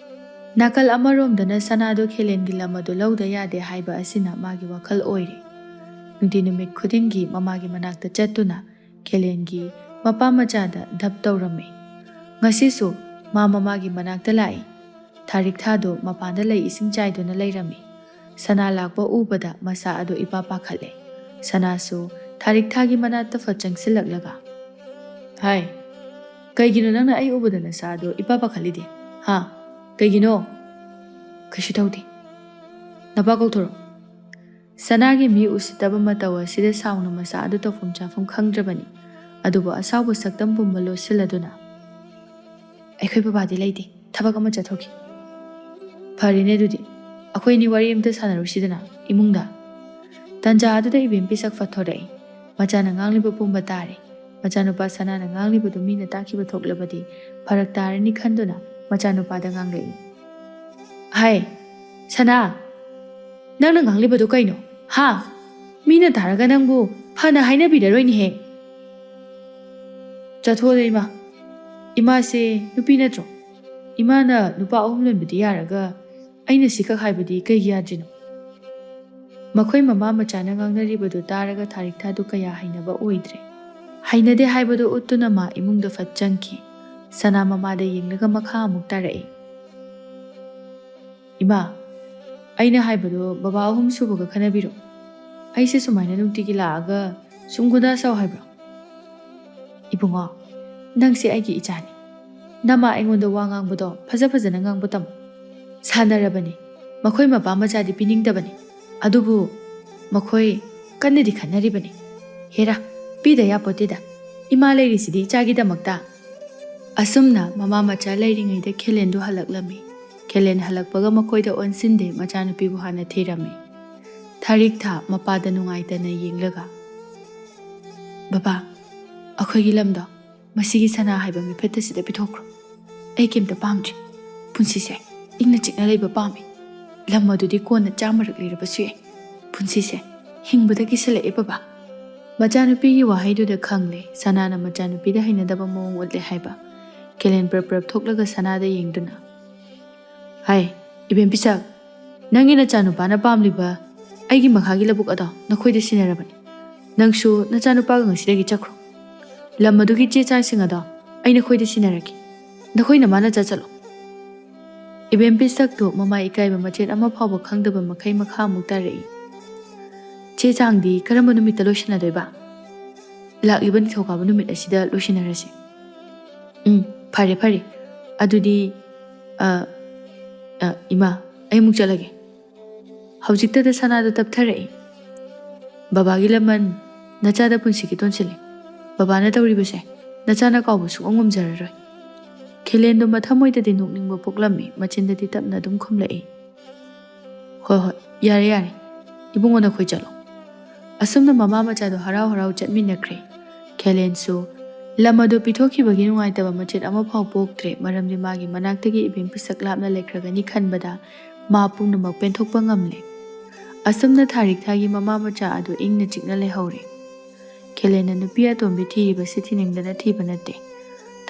ꯅꯥꯀꯜ ꯑꯃꯔꯣꯝꯗꯅ ꯁꯅꯥꯗꯣ ꯈꯦꯂꯦꯟꯒꯤ ꯂꯝ ꯑꯗꯨ ꯂꯧꯗ ꯌꯥꯗꯦ ꯍꯥꯏꯕ ꯑꯁꯤꯅ ꯃꯥꯒꯤ ꯋꯥꯈꯜ ꯑꯣꯏꯔꯤ꯫ ꯅꯨꯡꯇꯤ ꯅꯨꯃꯤꯠ ꯈꯨꯗꯤꯡꯒꯤ ꯃꯃꯥꯒꯤ ꯃꯅꯥꯛꯇ ꯆꯠꯇꯨꯅ ꯈꯦꯂꯦꯟꯒꯤ ꯃꯄꯥ ꯃꯆꯥꯗ ꯙꯞ ꯇꯧꯔꯝꯃꯤ꯫ ꯉꯁꯤꯁꯨ ꯃꯥ ꯃꯃꯥꯒꯤ ꯃꯅꯥꯛꯇ ꯂꯥꯛꯏ꯫ ꯊꯥꯔꯤꯛ ꯊꯥꯗꯣ ꯃꯄꯥꯟꯗ ꯂꯩ ꯏꯁꯤꯡ ꯆꯥꯏꯗꯨꯅ ꯂꯩꯔꯝꯃꯤ꯫ ꯁꯅꯥ ꯂꯥꯛꯄ ꯎꯕꯗ ꯃꯆꯥ ꯑꯗꯨ ꯏꯄꯥ ꯄꯥꯈꯠꯂꯦ꯫ ꯁꯅꯥꯁꯨ ꯊꯥꯔꯤꯛꯊꯥꯒꯤ ꯃꯅꯥꯛꯇ ꯐꯠ ꯆꯪꯁꯤꯜꯂꯛꯂꯒ, "ꯍꯥꯏ, ꯀꯩꯒꯤꯅꯣ ꯅꯪꯅ ꯑꯩ ꯎꯕꯗ ꯅꯆꯥ ꯑꯗꯨ ꯏꯄꯥ ꯄꯥꯈꯠꯂꯤꯗꯤ? ꯍꯥ? ꯀꯩꯒꯤꯅꯣ?" "ꯀꯩꯁꯨ ꯇꯧꯗꯦ꯫ ꯅꯄꯥ ꯀꯧꯊꯣꯔꯛꯑꯣ꯫" ꯁꯅꯥꯒꯤ ꯃꯤ ꯎꯁꯤꯠꯇꯕ ꯃꯇꯧ ꯑꯁꯤꯗ ꯁꯥꯎꯅ ꯃꯆꯥ ꯑꯗꯨ ꯇꯧꯐꯝ ꯆꯥꯐꯝ ꯈꯪꯗ꯭ꯔꯕꯅꯤ꯫ ꯑꯗꯨꯕꯨ ꯑꯁꯥꯎꯕ ꯁꯛꯇꯝ ꯄꯨꯝꯕ ꯂꯣꯠꯁꯤꯜꯂꯗꯨꯅ, "ꯑꯩꯈꯣꯏ ꯕꯕꯥꯗꯤ ꯂꯩꯇꯦ, ꯊꯕꯛ ꯑꯃ ꯆꯠꯊꯣꯛꯈꯤ꯫" "ꯐꯔꯦꯅꯦ ꯑꯗꯨꯗꯤ, ꯑꯩꯈꯣꯏ ꯑꯅꯤ ꯋꯥꯔꯤ ꯑꯃꯇ ꯁꯥꯟꯅꯔꯨꯁꯤꯗꯅ ꯏꯃꯨꯡꯗ꯫" ꯇꯟꯖꯥ ꯑꯗꯨꯗ ꯏꯕꯦꯝ ꯄꯤꯁꯛ ꯐꯠꯊꯣꯔꯛꯏ꯫ ꯃꯆꯥꯅ ꯉꯥꯡꯂꯤꯕ ꯄꯨꯝꯕ ꯇꯥꯔꯦ꯫ ꯃꯆꯥꯅꯨꯄꯥ ꯁꯅꯥꯅ ꯉꯥꯡꯂꯤꯕꯗꯨ ꯃꯤꯅ ꯇꯥꯈꯤꯕ ꯊꯣꯛꯂꯕꯗꯤ ꯐꯔꯛ ꯇꯥꯔꯅꯤ ꯈꯟꯗꯨꯅ ꯃꯆꯥꯅꯨꯄꯥꯗ ꯉꯥꯡꯂꯛꯏ꯫ "ꯍꯥꯏ, ꯁꯅꯥ, ꯅꯪꯅ ꯉꯥꯡꯂꯤꯕꯗꯨ ꯀꯩꯅꯣ? ꯍꯥ? ꯃꯤꯅ ꯇꯥꯔꯒ ꯅꯪꯕꯨ ꯐꯅ ꯍꯥꯏꯅꯕꯤꯔꯔꯣꯏꯅꯦꯍꯦ꯫" "ꯆꯠꯊꯣꯛꯑꯣꯗ ꯏꯃꯥ꯫ ꯏꯃꯥꯁꯦ ꯅꯨꯄꯤ ꯅꯠꯇ꯭ꯔꯣ? ꯏꯃꯥꯅ ꯅꯨꯄꯥ ꯑꯍꯨꯝ ꯂꯣꯟꯕꯗꯤ ꯌꯥꯔꯒ ꯑꯩꯅ ꯁꯤꯈꯛ ꯍꯥꯏꯕꯗꯤ ꯀꯩꯒꯤ ꯌꯥꯗ꯭ꯔꯤꯅꯣ?" ꯃꯈꯣꯏ ꯃꯃꯥ ꯃꯆꯥꯅ ꯉꯥꯡꯅꯔꯤꯕꯗꯨ ꯇꯥꯔꯒ ꯊꯥꯔꯤꯛꯊꯥꯗꯨ ꯀꯌꯥ ꯍꯩꯅꯕ ꯑꯣꯏꯗ꯭ꯔꯦ꯫ ꯍꯩꯅꯗꯦ ꯍꯥꯏꯕꯗꯨ ꯎꯠꯇꯨꯅ ꯃꯥ ꯏꯃꯨꯡꯗ ꯐꯠ ꯆꯪꯈꯤ꯫ ꯁꯅꯥ ꯃꯃꯥꯗ ꯌꯦꯡꯂꯒ ꯃꯈꯥ ꯑꯃꯨꯛ ꯇꯥꯔꯛꯏ꯫ "ꯏꯃꯥ, ꯑꯩꯅ ꯍꯥꯏꯕꯗꯣ ꯕꯕꯥ ꯑꯍꯨꯝ ꯁꯨꯕꯒ ꯈꯟꯅꯕꯤꯔꯣ꯫ ꯑꯩꯁꯦ ꯁꯨꯃꯥꯏꯅ ꯅꯨꯡꯇꯤꯒꯤ ꯂꯥꯛꯑꯒ ꯁꯨꯝ ꯒꯨꯟꯗꯥ ꯁꯥꯎ ꯍꯥꯏꯕ꯭ꯔꯣ?" "ꯏꯕꯨꯡꯉꯣ, ꯅꯪꯁꯦ ꯑꯩꯒꯤ ꯏꯆꯥꯅꯤ꯫ ꯅꯃꯥ ꯑꯩꯉꯣꯟꯗ ꯋꯥ ꯉꯥꯡꯕꯗꯣ ꯐꯖ ꯐꯖꯅ ꯉꯥꯡꯕ ꯇꯝꯃꯨ꯫ ꯁꯥꯟꯅꯔꯕꯅꯤ, ꯃꯈꯣꯏ ꯃꯄꯥ ꯃꯆꯥꯗꯤ ꯄꯤꯅꯤꯡꯗꯕꯅꯤ꯫ ꯑꯗꯨꯕꯨ ꯃꯈꯣꯏ ꯀꯟꯅꯗꯤ ꯈꯟꯅꯔꯤꯕꯅꯤ꯫ ꯍꯦꯔꯥ, ꯄꯤꯗ ꯌꯥꯄꯣꯠꯇꯦꯗ꯫ ꯏꯃꯥ ꯂꯩꯔꯤꯁꯤꯗꯤ ꯏꯆꯥꯒꯤꯗꯃꯛꯇ꯫" ꯑꯁꯨꯝꯅ ꯃꯃꯥ ꯃꯆꯥ ꯂꯩꯔꯤꯉꯩꯗ ꯈꯦꯂꯦꯟꯗꯨ ꯍꯜꯂꯛꯂꯝꯃꯤ꯫ ꯈꯦꯂꯦꯟ ꯍꯜꯂꯛꯄꯒ ꯃꯈꯣꯏꯗ ꯑꯣꯟꯁꯤꯟꯗꯦ, ꯃꯆꯥꯅꯨꯄꯤꯕꯨ ꯍꯥꯟꯅ ꯊꯤꯔꯝꯃꯤ꯫ ꯊꯥꯔꯤꯛꯊꯥ ꯃꯄꯥꯗ ꯅꯨꯡꯉꯥꯏꯇꯅ ꯌꯦꯡꯂꯒ, "ꯕꯕꯥ, ꯑꯩꯈꯣꯏꯒꯤ ꯂꯝꯗꯣ ꯃꯁꯤꯒꯤ ꯁꯅꯥ ꯍꯥꯏꯕ ꯃꯤꯐꯠꯇꯁꯤꯗ ꯄꯤꯊꯣꯛꯈ꯭ꯔꯣ꯫ ꯑꯩ ꯀꯩꯝꯇ ꯄꯥꯝꯗ꯭ꯔꯤ꯫ ꯄꯨꯟꯁꯤꯁꯦ ꯏꯪꯅ ꯆꯤꯛꯅ ꯂꯩꯕ ꯄꯥꯝꯃꯤ꯫ ꯂꯝ ꯑꯗꯨꯗꯤ ꯀꯣꯟꯅ ꯆꯥꯝꯃꯔꯛ ꯂꯩꯔꯕꯁꯨ ꯌꯥꯏ꯫ ꯄꯨꯟꯁꯤꯁꯦ ꯍꯤꯡꯕꯗ ꯀꯤꯁꯜꯂꯛꯑꯦ ꯕꯕꯥ꯫" ꯃꯆꯥꯅꯨꯄꯤꯒꯤ ꯋꯥꯍꯩꯗꯨꯗ ꯈꯪꯂꯦ ꯁꯅꯥꯅ ꯃꯆꯥꯅꯨꯄꯤꯗ ꯍꯩꯅꯗꯕ ꯃꯑꯣꯡ ꯎꯠꯂꯦ ꯍꯥꯏꯕ꯫ ꯀꯦꯂꯦꯟ ꯄ꯭ꯔꯞ ꯄ꯭ꯔꯞ ꯊꯣꯛꯂꯒ ꯁꯅꯥꯗ ꯌꯦꯡꯗꯨꯅ, "ꯍꯥꯏ, ꯏꯕꯦꯝ ꯄꯤꯁꯛ, ꯅꯪꯒꯤ ꯅꯆꯥꯅꯨꯄꯥꯅ ꯄꯥꯝꯂꯤꯕ ꯑꯩꯒꯤ ꯃꯈꯥꯒꯤ ꯂꯧꯕꯨꯛ ꯑꯗꯣ ꯅꯈꯣꯏꯗ ꯁꯤꯟꯅꯔꯕꯅꯤ꯫ ꯅꯪꯁꯨ ꯅꯆꯥꯅꯨꯄꯥꯒ ꯉꯁꯤꯗꯒꯤ ꯆꯠꯈ꯭ꯔꯣ꯫ ꯂꯝ ꯑꯗꯨꯒꯤ ꯆꯦ ꯆꯥꯡꯁꯤꯡ ꯑꯗꯣ ꯑꯩ ꯅꯈꯣꯏꯗ ꯁꯤꯟꯅꯔꯒꯦ꯫ ꯅꯈꯣꯏ ꯅꯃꯥ ꯅꯆꯥ ꯆꯠꯂꯣ꯫" ꯏꯕꯦꯝ ꯄꯤꯁꯛꯇꯣ ꯃꯃꯥ ꯏꯀꯥꯏꯕ ꯃꯆꯦꯠ ꯑꯃ ꯐꯥꯎꯕ ꯈꯪꯗꯕ ꯃꯈꯩ ꯃꯈꯥ ꯑꯃꯨꯛ ꯇꯥꯔꯛꯏ꯫ "ꯆꯦ ꯆꯥꯡꯗꯤ ꯀꯔꯝꯕ ꯅꯨꯃꯤꯠꯇ ꯂꯣꯏꯁꯤꯟꯅꯗꯣꯏꯕ?" "ꯂꯥꯛꯂꯤꯕ ꯅꯤꯡꯊꯧꯀꯥꯕ ꯅꯨꯃꯤꯠ ꯑꯁꯤꯗ ꯂꯣꯏꯁꯤꯟꯅꯔꯁꯤ꯫" "ꯎꯝ, ꯐꯔꯦ, ꯐꯔꯦ꯫ ꯑꯗꯨꯗꯤ, ꯑ, ꯑ, ꯏꯃꯥ, ꯑꯩ ꯑꯃꯨꯛ ꯆꯠꯂꯒꯦ꯫" ꯍꯧꯖꯤꯛꯇꯗ ꯁꯅꯥꯗꯣ ꯇꯞꯊꯔꯛꯏ꯫ "ꯕꯕꯥꯒꯤ ꯂꯃꯟ, ꯅꯆꯥꯗ ꯄꯨꯟꯁꯤꯒꯤ ꯇꯣꯟꯁꯤꯜꯂꯤ꯫ ꯕꯕꯥꯅ ꯇꯧꯔꯤꯕꯁꯦ ꯅꯆꯥꯅ ꯀꯥꯎꯕ ꯁꯨꯡꯉꯝ ꯉꯝꯖꯔꯔꯣꯏ꯫" ꯈꯦꯂꯦꯟꯗꯣ ꯃꯊꯃꯣꯏꯗꯗꯤ ꯅꯣꯛꯅꯤꯡꯕ ꯄꯣꯛꯂꯝꯃꯤ, ꯃꯆꯤꯟꯗꯗꯤ ꯇꯞꯅ ꯑꯗꯨꯝ ꯈꯨꯝꯂꯛꯏ꯫ "ꯍꯣꯏ, ꯍꯣꯏ, ꯌꯥꯔꯦ, ꯌꯥꯔꯦ꯫ ꯏꯕꯨꯡꯉꯣ, ꯅꯈꯣꯏ ꯆꯠꯂꯣ꯫" ꯑꯁꯨꯝꯅ ꯃꯃꯥ ꯃꯆꯥꯗꯣ ꯍꯔꯥꯎ ꯍꯔꯥꯎ ꯆꯠꯃꯤꯟꯅꯈ꯭ꯔꯦ꯫ ꯈꯦꯂꯦꯟꯁꯨ ꯂꯝ ꯑꯗꯨ ꯄꯤꯊꯣꯛꯈꯤꯕꯒꯤ ꯅꯨꯡꯉꯥꯏꯇꯕ ꯃꯆꯦꯠ ꯑꯃꯐꯥꯎ ꯄꯣꯛꯇ꯭ꯔꯦ, ꯃꯔꯝꯗꯤ ꯃꯥꯒꯤ ꯃꯅꯥꯛꯇꯒꯤ ꯏꯕꯦꯝ ꯄꯤꯁꯛ ꯂꯥꯞꯅ ꯂꯩꯈ꯭ꯔꯒꯅꯤ ꯈꯟꯕꯗ ꯃꯥ ꯄꯨꯝꯅꯃꯛ ꯄꯦꯟꯊꯣꯛꯄ ꯉꯝꯂꯦ꯫ ꯑꯁꯨꯝꯅ ꯊꯥꯔꯤꯛ ꯊꯥꯒꯤ ꯃꯃꯥ ꯃꯆꯥ ꯑꯗꯨ ꯏꯪꯅ ꯆꯤꯛꯅ ꯂꯩꯍꯧꯔꯦ꯫ ꯈꯦꯂꯦꯟꯅ ꯅꯨꯄꯤ ꯑꯇꯣꯝꯕꯤ ꯊꯤꯔꯤꯕꯁꯤ ꯊꯤꯅꯤꯡꯗꯅ ꯊꯤꯕ ꯅꯠꯇꯦ꯫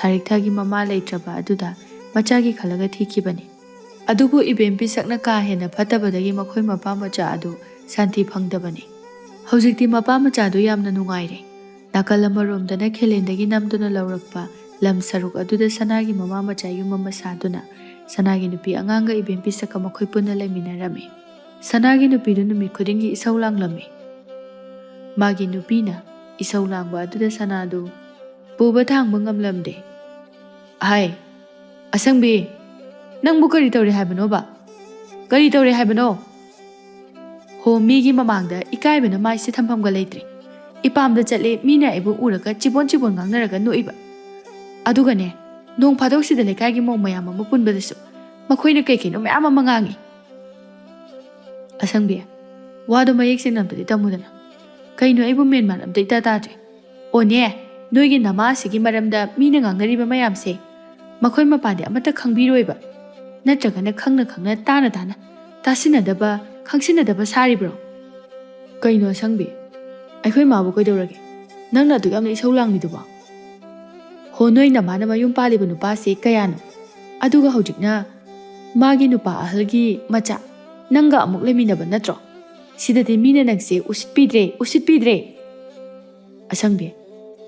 ꯊꯥꯔꯤꯛ ꯊꯥꯒꯤ ꯃꯃꯥ ꯂꯩꯇ꯭ꯔꯕ ꯑꯗꯨꯗ ꯃꯆꯥꯒꯤ ꯈꯜꯂꯒ ꯊꯤꯈꯤꯕꯅꯤ꯫ ꯑꯗꯨꯕꯨ ꯏꯕꯦꯝ ꯄꯤꯁꯛꯅ ꯀꯥ ꯍꯦꯟꯅ ꯐꯠꯇꯕꯗꯒꯤ ꯃꯈꯣꯏ ꯃꯄꯥ ꯃꯆꯥ ꯑꯗꯨ ꯁꯥꯟꯇꯤ ꯐꯪꯗꯕꯅꯤ꯫ ꯍꯧꯖꯤꯛꯇꯤ ꯃꯄꯥ ꯃꯆꯥꯗꯨ ꯌꯥꯝꯅ ꯅꯨꯡꯉꯥꯏꯔꯦ꯫ ꯅꯥꯀꯜ ꯑꯃꯔꯣꯝꯗꯅ ꯈꯦꯂꯦꯟꯗꯒꯤ ꯅꯝꯗꯨꯅ ꯂꯧꯔꯛꯄ ꯂꯝ ꯁꯔꯨꯛ ꯑꯗꯨꯗ ꯁꯅꯥꯒꯤ ꯃꯃꯥ ꯃꯆꯥ ꯌꯨꯝ ꯑꯃ ꯁꯥꯗꯨꯅ ꯁꯅꯥꯒꯤ ꯅꯨꯄꯤ ꯑꯉꯥꯡꯒ ꯏꯕꯦꯝ ꯄꯤꯁꯛꯀ ꯃꯈꯣꯏ ꯄꯨꯟꯅ ꯂꯩꯃꯤꯟꯅꯔꯝꯃꯤ꯫ ꯁꯅꯥꯒꯤ ꯅꯨꯄꯤꯗꯨ ꯅꯨꯃꯤꯠ ꯈꯨꯗꯤꯡꯒꯤ ꯏꯁꯧ ꯂꯥꯡꯂꯝꯃꯤ꯫ ꯃꯥꯒꯤ ꯅꯨꯄꯤꯅ ꯏꯁꯧ ꯂꯥꯡꯕ ꯑꯗꯨꯗ ꯁꯅꯥꯗꯨ ꯄꯨꯕ ꯊꯥꯡꯕ ꯉꯝꯂꯝꯗꯦ꯫ "ꯍꯥꯏ, ꯑꯁꯪꯕꯤ, ꯅꯪꯕꯨ ꯀꯔꯤ ꯇꯧꯔꯦ ꯍꯥꯏꯕꯅꯣꯕ? ꯀꯔꯤ ꯇꯧꯔꯦ ꯍꯥꯏꯕꯅꯣ? ꯍꯣ, ꯃꯤꯒꯤ ꯃꯃꯥꯡꯗ ꯏꯀꯥꯏꯕꯅ ꯃꯥꯏꯁꯦ ꯊꯝꯐꯝꯒ ꯂꯩꯇ꯭ꯔꯦ꯫ ꯏꯄꯥꯝꯗ ꯆꯠꯂꯦ, ꯃꯤꯅ ꯑꯩꯕꯨ ꯎꯔꯒ ꯆꯤꯕꯣꯟ ꯆꯤꯕꯣꯟ ꯉꯥꯡꯅꯔꯒ ꯅꯣꯛꯏꯕ꯫ ꯑꯗꯨꯒꯅꯦ, ꯅꯣꯡ ꯐꯥꯗꯣꯛꯁꯤꯗ ꯂꯩꯀꯥꯏꯒꯤ ꯃꯧ ꯃꯌꯥꯝ ꯑꯃ ꯄꯨꯟꯕꯗꯁꯨ ꯃꯈꯣꯏꯅ ꯀꯩ ꯀꯩꯅꯣ ꯃꯌꯥꯝ ꯑꯃ ꯉꯥꯡꯉꯤ꯫" "ꯑꯁꯪꯕꯤ, ꯋꯥꯗꯣ ꯃꯌꯦꯛ ꯁꯦꯡꯅ ꯑꯝꯇꯗꯤ ꯇꯝꯃꯨꯗꯅ꯫ ꯀꯩꯅꯣ, ꯑꯩꯕꯨ ꯃꯦꯟ ꯃꯥꯟ ꯑꯝꯇ ꯏꯇꯥ ꯇꯥꯗ꯭ꯔꯦ꯫ ꯑꯣꯅꯦ, ꯅꯣꯏꯒꯤ ꯅꯃꯥ ꯑꯁꯤꯒꯤ ꯃꯔꯝꯗ ꯃꯤꯅ ꯉꯥꯡꯅꯔꯤꯕ ꯃꯌꯥꯝꯁꯦ ꯃꯈꯣꯏ ꯃꯄꯥꯗꯤ ꯑꯃꯠꯇ ꯈꯪꯕꯤꯔꯣꯏꯕ꯫ ꯅꯠꯇ꯭ꯔꯒꯅ ꯈꯪꯅ ꯈꯪꯅ, ꯇꯥꯅ ꯇꯥꯅ, ꯇꯥꯁꯤꯟꯅꯗꯕ, ꯈꯪꯁꯤꯟꯅꯗꯕ ꯁꯥꯔꯤꯕ꯭ꯔꯣ?" "ꯀꯩꯅꯣ ꯑꯁꯪꯕꯤ, ꯑꯩꯈꯣꯏ ꯃꯥꯕꯨ ꯀꯩꯗꯧꯔꯒꯦ? ꯅꯪꯅ ꯑꯗꯨꯛ ꯌꯥꯝꯅ ꯏꯁꯧ ꯂꯥꯡꯂꯤꯗꯨꯕꯣ?" "ꯍꯣ, ꯅꯣꯏ ꯅꯃꯥꯅ ꯃꯌꯨꯝ ꯄꯥꯜꯂꯤꯕ ꯅꯨꯄꯥꯁꯦ ꯀꯌꯥꯅꯣ? ꯑꯗꯨꯒ ꯍꯧꯖꯤꯛꯅ ꯃꯥꯒꯤ ꯅꯨꯄꯥ ꯑꯍꯜꯒꯤ ꯃꯆꯥ ꯅꯪꯒ ꯑꯃꯨꯛ ꯂꯩꯃꯤꯟꯅꯕ ꯅꯠꯇ꯭ꯔꯣ? ꯁꯤꯗꯗꯤ ꯃꯤꯅ ꯅꯪꯁꯦ ꯎꯁꯤꯠꯄꯤꯗ꯭ꯔꯦ, ꯎꯁꯤꯠꯄꯤꯗ꯭ꯔꯦ꯫" "ꯑꯁꯪꯕꯤ,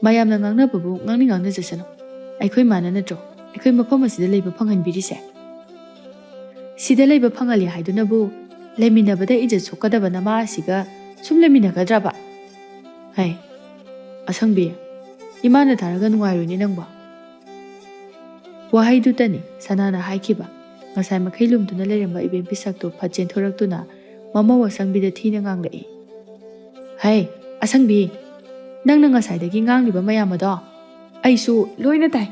ꯃꯌꯥꯝꯅ ꯉꯥꯡꯅꯕꯕꯨ ꯉꯥꯡꯅꯤꯡ ꯉꯥꯡꯅꯖꯁꯅꯨ꯫ ꯑꯩꯈꯣꯏ ꯃꯥꯅ ꯅꯠꯇ꯭ꯔꯣ ꯑꯩꯈꯣꯏ ꯃꯐꯝ ꯑꯁꯤꯗ ꯂꯩꯕ ꯐꯪꯍꯟꯕꯤꯔꯤꯁꯦ?" ꯁꯤꯗ ꯂꯩꯕ ꯐꯪꯍꯜꯂꯤ ꯍꯥꯏꯗꯨꯅꯕꯨ ꯂꯩꯃꯤꯟꯅꯕꯗ ꯏꯖꯠ ꯁꯣꯛꯀꯗꯕ ꯅꯃꯥ ꯑꯁꯤꯒ ꯁꯨꯝ ꯂꯩꯃꯤꯟꯅꯒꯗ꯭ꯔꯕ? ꯍꯩ, ꯑꯁꯪꯕꯤ, ꯏꯃꯥꯅ ꯇꯥꯔꯒ ꯅꯨꯡꯉꯥꯏꯔꯣꯏꯅꯦ ꯅꯪꯕꯣ꯫ ꯋꯥꯍꯩꯗꯨꯇꯅꯤ ꯁꯅꯥꯅ ꯍꯥꯏꯈꯤꯕ꯫ ꯉꯁꯥꯏ ꯃꯈꯩ ꯂꯨꯝꯗꯨꯅ ꯂꯩꯔꯝꯕ ꯏꯕꯦꯝ ꯄꯤꯁꯛꯇꯨ ꯐꯠ ꯆꯦꯟꯊꯣꯔꯛꯇꯨꯅ ꯃꯃꯧ ꯑꯁꯪꯕꯤꯗ ꯊꯤꯅ ꯉꯥꯡꯂꯛꯏ꯫ "ꯍꯩ, ꯑꯁꯪꯕꯤ, ꯅꯪꯅ ꯉꯁꯥꯏꯗꯒꯤ ꯉꯥꯡꯂꯤꯕ ꯃꯌꯥꯝ ꯑꯗꯣ ꯑꯩꯁꯨ ꯂꯣꯏꯅ ꯇꯥꯏ꯫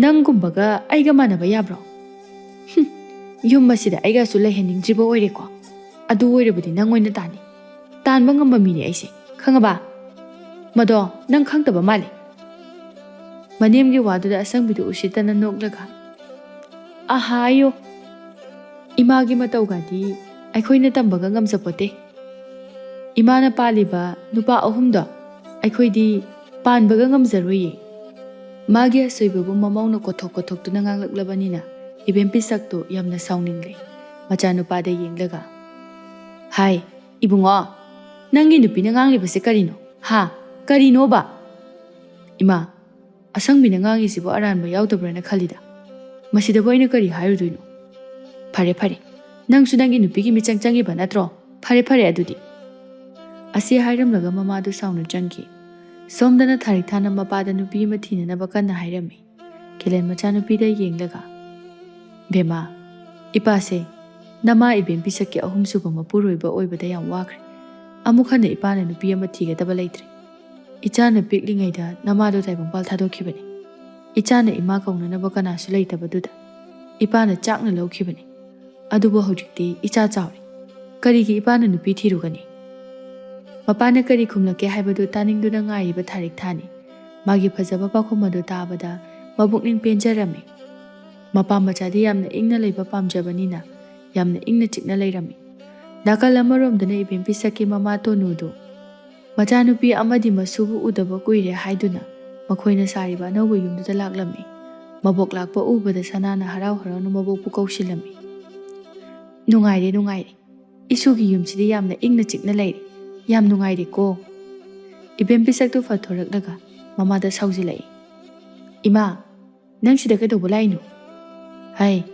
ꯅꯪꯒꯨꯝꯕꯒ ꯑꯩꯒ ꯃꯥꯟꯅꯕ ꯌꯥꯕ꯭ꯔꯣ? ꯍꯨꯝ, ꯌꯨꯝ ꯑꯁꯤꯗ ꯑꯩꯒꯁꯨ ꯂꯩꯍꯟꯅꯤꯡꯗ꯭ꯔꯤꯕ ꯑꯣꯏꯔꯦꯀꯣ꯫ ꯑꯗꯨ ꯑꯣꯏꯔꯕꯗꯤ ꯅꯪ ꯑꯣꯏꯅ ꯇꯥꯅꯤ꯫ ꯇꯥꯟꯕ ꯉꯝꯕ ꯃꯤꯅꯤ ꯑꯩꯁꯦ, ꯈꯪꯉꯕ? ꯃꯗꯣ ꯅꯪ ꯈꯪꯗꯕ ꯃꯥꯜꯂꯦ꯫" ꯃꯅꯦꯝꯒꯤ ꯋꯥꯗꯨꯗ ꯑꯁꯪꯕꯤꯗꯨ ꯎꯁꯤꯠꯇꯅ ꯅꯣꯛꯂꯒ, "ꯑꯍꯥꯌꯣ, ꯏꯃꯥꯒꯤ ꯃꯇꯧꯒꯗꯤ ꯑꯩꯈꯣꯏꯅ ꯇꯝꯕꯒ ꯉꯝꯖꯄꯣꯠꯇꯦ꯫ ꯏꯃꯥꯅ ꯄꯥꯜꯂꯤꯕ ꯅꯨꯄꯥ ꯑꯍꯨꯝꯗꯣ ꯑꯩꯈꯣꯏꯗꯤ ꯄꯥꯟꯕꯒ ꯉꯝꯖꯔꯣꯏꯌꯦ꯫" ꯃꯥꯒꯤ ꯑꯁꯣꯏꯕꯕꯨ ꯃꯃꯧꯅ ꯀꯣꯊꯣꯛ ꯀꯣꯊꯣꯛꯇꯨꯅ ꯉꯥꯡꯂꯛꯂꯕꯅꯤꯅ ꯏꯕꯦꯝ ꯄꯤꯁꯛꯇꯨ ꯌꯥꯝꯅ ꯁꯥꯎꯅꯤꯡꯂꯦ꯫ ꯃꯆꯥꯅꯨꯄꯥꯗ ꯌꯦꯡꯂꯒ, "ꯍꯥꯏ, ꯏꯕꯨꯡꯉꯣ, ꯅꯪꯒꯤ ꯅꯨꯄꯤꯅ ꯉꯥꯡꯂꯤꯕꯁꯦ ꯀꯔꯤꯅꯣ? ꯍꯥ? ꯀꯔꯤꯅꯣꯕ?" "ꯏꯃꯥ, ꯑꯁꯪꯕꯤꯅ ꯉꯥꯡꯉꯤꯁꯤꯕꯨ ꯑꯔꯥꯟꯕ ꯌꯥꯎꯗꯕ꯭ꯔꯅ ꯈꯜꯂꯤꯗ꯫ ꯃꯁꯤꯗꯕꯨ ꯑꯩꯅ ꯀꯔꯤ ꯍꯥꯏꯔꯨꯗꯣꯏꯅꯣ? ꯐꯔꯦ, ꯐꯔꯦ, ꯅꯪꯁꯨ ꯅꯪꯒꯤ ꯅꯨꯄꯤꯒꯤ ꯃꯤꯆꯪ ꯆꯪꯉꯤꯕ ꯅꯠꯇ꯭ꯔꯣ? ꯐꯔꯦ, ꯐꯔꯦ, ꯑꯗꯨꯗꯤ꯫" ꯑꯁꯤ ꯍꯥꯏꯔꯝꯂꯒ ꯃꯃꯥꯗꯨ ꯁꯥꯎꯅ ꯆꯪꯈꯤ꯫ ꯁꯣꯝꯗꯅ ꯊꯥꯔꯤꯛꯊꯥꯅ ꯃꯄꯥꯗ ꯅꯨꯄꯤ ꯑꯃ ꯊꯤꯅꯅꯕ ꯀꯟꯅ ꯍꯥꯏꯔꯝꯃꯤ꯫ ꯈꯦꯂꯦꯟ ꯃꯆꯥꯅꯨꯄꯤꯗ ꯌꯦꯡꯂꯒ, "ꯕꯦꯝꯃ, ꯏꯄꯥꯁꯦ ꯅꯃꯥ ꯏꯕꯦꯝ ꯄꯤꯁꯛꯀꯤ ꯑꯍꯨꯝꯁꯨꯕ ꯃꯄꯨꯔꯣꯏꯕ ꯑꯣꯏꯕꯗ ꯌꯥꯝ ꯋꯥꯈ꯭ꯔꯦ꯫ ꯑꯃꯨꯛ ꯍꯟꯅ ꯏꯄꯥꯅ ꯅꯨꯄꯤ ꯑꯃ ꯊꯤꯒꯗꯕ ꯂꯩꯇ꯭ꯔꯦ꯫ ꯏꯆꯥꯅ ꯄꯤꯛꯂꯤꯉꯩꯗ ꯅꯃꯥꯗꯣ ꯇꯥꯏꯕꯪꯄꯥꯜ ꯊꯥꯗꯣꯛꯈꯤꯕꯅꯤ꯫ ꯏꯆꯥꯅ ꯏꯃꯥ ꯀꯧꯅꯅꯕ ꯀꯅꯥꯁꯨ ꯂꯩꯇꯕꯗꯨꯗ ꯏꯄꯥꯅ ꯆꯥꯛꯅ ꯂꯧꯈꯤꯕꯅꯤ꯫ ꯑꯗꯨꯕꯨ ꯍꯧꯖꯤꯛꯇꯤ ꯏꯆꯥ ꯆꯥꯎꯔꯦ꯫ ꯀꯔꯤꯒꯤ ꯏꯄꯥꯅ ꯅꯨꯄꯤ ꯊꯤꯔꯨꯒꯅꯤ?" ꯃꯄꯥꯅ ꯀꯔꯤ ꯈꯨꯝꯂꯛꯀꯦ ꯍꯥꯏꯕꯗꯨ ꯇꯥꯅꯤꯡꯗꯨꯅ ꯉꯥꯏꯔꯤꯕ ꯊꯥꯔꯤꯛꯊꯥꯅꯤ꯫ ꯃꯥꯒꯤ ꯐꯖꯕ ꯄꯥꯎꯈꯨꯝ ꯑꯗꯨ ꯇꯥꯕꯗ ꯃꯕꯨꯛꯅꯤꯡ ꯄꯦꯟꯖꯔꯝꯃꯤ꯫ ꯃꯄꯥ ꯃꯆꯥꯗꯤ ꯌꯥꯝꯅ ꯏꯪꯅ ꯂꯩꯕ ꯄꯥꯝꯖꯕꯅꯤꯅ ꯌꯥꯝꯅ ꯏꯪꯅ ꯆꯤꯛꯅ ꯂꯩꯔꯝꯃꯤ꯫ ꯅꯥꯀꯜ ꯑꯃꯔꯣꯝꯗꯅ ꯏꯕꯦꯝ ꯄꯤꯁꯛꯀꯤ ꯃꯃꯥ ꯇꯣꯅꯨꯗꯨ ꯃꯆꯥꯅꯨꯄꯤ ꯑꯃꯗꯤ ꯃꯁꯨꯕꯨ ꯎꯗꯕ ꯀꯨꯏꯔꯦ ꯍꯥꯏꯗꯨꯅ ꯃꯈꯣꯏꯅ ꯁꯥꯔꯤꯕ ꯑꯅꯧꯕ ꯌꯨꯝꯗꯨꯗ ꯂꯥꯛꯂꯝꯃꯤ꯫ ꯃꯕꯣꯛ ꯂꯥꯛꯄ ꯎꯕꯗ ꯁꯅꯥꯅ ꯍꯔꯥꯎ ꯍꯔꯥꯎꯅ ꯃꯕꯣꯛꯄꯨ ꯀꯧꯁꯤꯜꯂꯝꯃꯤ꯫ "ꯅꯨꯡꯉꯥꯏꯔꯦ, ꯅꯨꯡꯉꯥꯏꯔꯦ꯫ ꯏꯁꯨꯒꯤ ꯌꯨꯝꯁꯤꯗꯤ ꯌꯥꯝꯅ ꯏꯪꯅ ꯆꯤꯛꯅ ꯂꯩꯔꯦ꯫ ꯌꯥꯝ ꯅꯨꯡꯉꯥꯏꯔꯦꯀꯣ꯫" ꯏꯕꯦꯝ ꯄꯤꯁꯛꯇꯨ ꯐꯠꯊꯣꯔꯛꯂꯒ ꯃꯃꯥꯗ ꯁꯥꯎꯖꯤꯜꯂꯛꯏ꯫ "ꯏꯃꯥ, ꯅꯪ ꯁꯤꯗ ꯀꯩꯗꯧꯕ ꯂꯥꯛꯏꯅꯣ? ꯍꯥꯏ,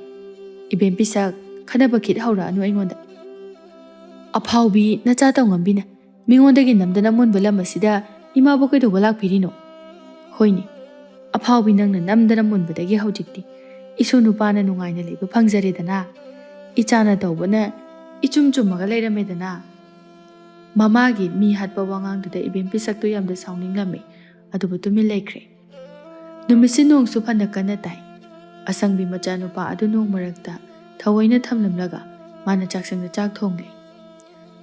"ꯏꯕꯦꯝ ꯄꯤꯁꯛ, ꯈꯠꯅꯕ ꯈꯤꯠ ꯍꯧꯔꯛꯑꯅꯨ ꯑꯩꯉꯣꯟꯗ꯫ ꯑꯐꯥꯎꯕꯤ ꯅꯆꯥ ꯇꯧꯉꯝꯕꯤꯅ ꯃꯤꯉꯣꯟꯗꯒꯤ ꯅꯝꯗꯅ ꯃꯨꯟꯕ ꯂꯝ ꯑꯁꯤꯗ ꯏꯃꯥꯕꯨ ꯀꯩꯗꯧꯕ ꯂꯥꯛꯄꯤꯔꯤꯅꯣ?" "ꯍꯣꯏꯅꯦ, ꯑꯐꯥꯎꯕꯤ ꯅꯪꯅ ꯅꯝꯗꯅ ꯃꯨꯟꯕꯗꯒꯤ ꯍꯧꯖꯤꯛꯇꯤ ꯏꯁꯨ ꯅꯨꯄꯥꯅ ꯅꯨꯡꯉꯥꯏꯅ ꯂꯩꯕ ꯐꯪꯖꯔꯦꯗꯅ꯫ ꯏꯆꯥꯅ ꯇꯧꯕꯅ ꯏꯆꯨꯝ ꯆꯨꯝꯃꯒ ꯂꯩꯔꯝꯃꯦꯗꯅ꯫" ꯃꯃꯥꯒꯤ ꯃꯤ ꯍꯥꯠꯄ ꯋꯥꯉꯥꯡꯗꯨꯗ ꯏꯕꯦꯝ ꯄꯤꯁꯛꯇꯨ ꯌꯥꯝꯅ ꯁꯥꯎꯅꯤꯡꯂꯝꯃꯤ, ꯑꯗꯨꯕꯨ ꯇꯨꯃꯤꯟ ꯂꯩꯈ꯭ꯔꯦ꯫ ꯅꯨꯃꯤꯠꯁꯤ ꯅꯣꯡꯁꯨ ꯐꯅ ꯀꯟꯅ ꯇꯥꯏ꯫ ꯑꯁꯪꯕꯤ ꯃꯆꯥꯅꯨꯄꯥ ꯑꯗꯨ ꯅꯣꯡ ꯃꯔꯛꯇ ꯊꯑꯣꯏꯅ ꯊꯝꯂꯝꯂꯒ ꯃꯥꯅ ꯆꯥꯛꯁꯪꯗ ꯆꯥꯛ ꯊꯣꯡꯂꯤ꯫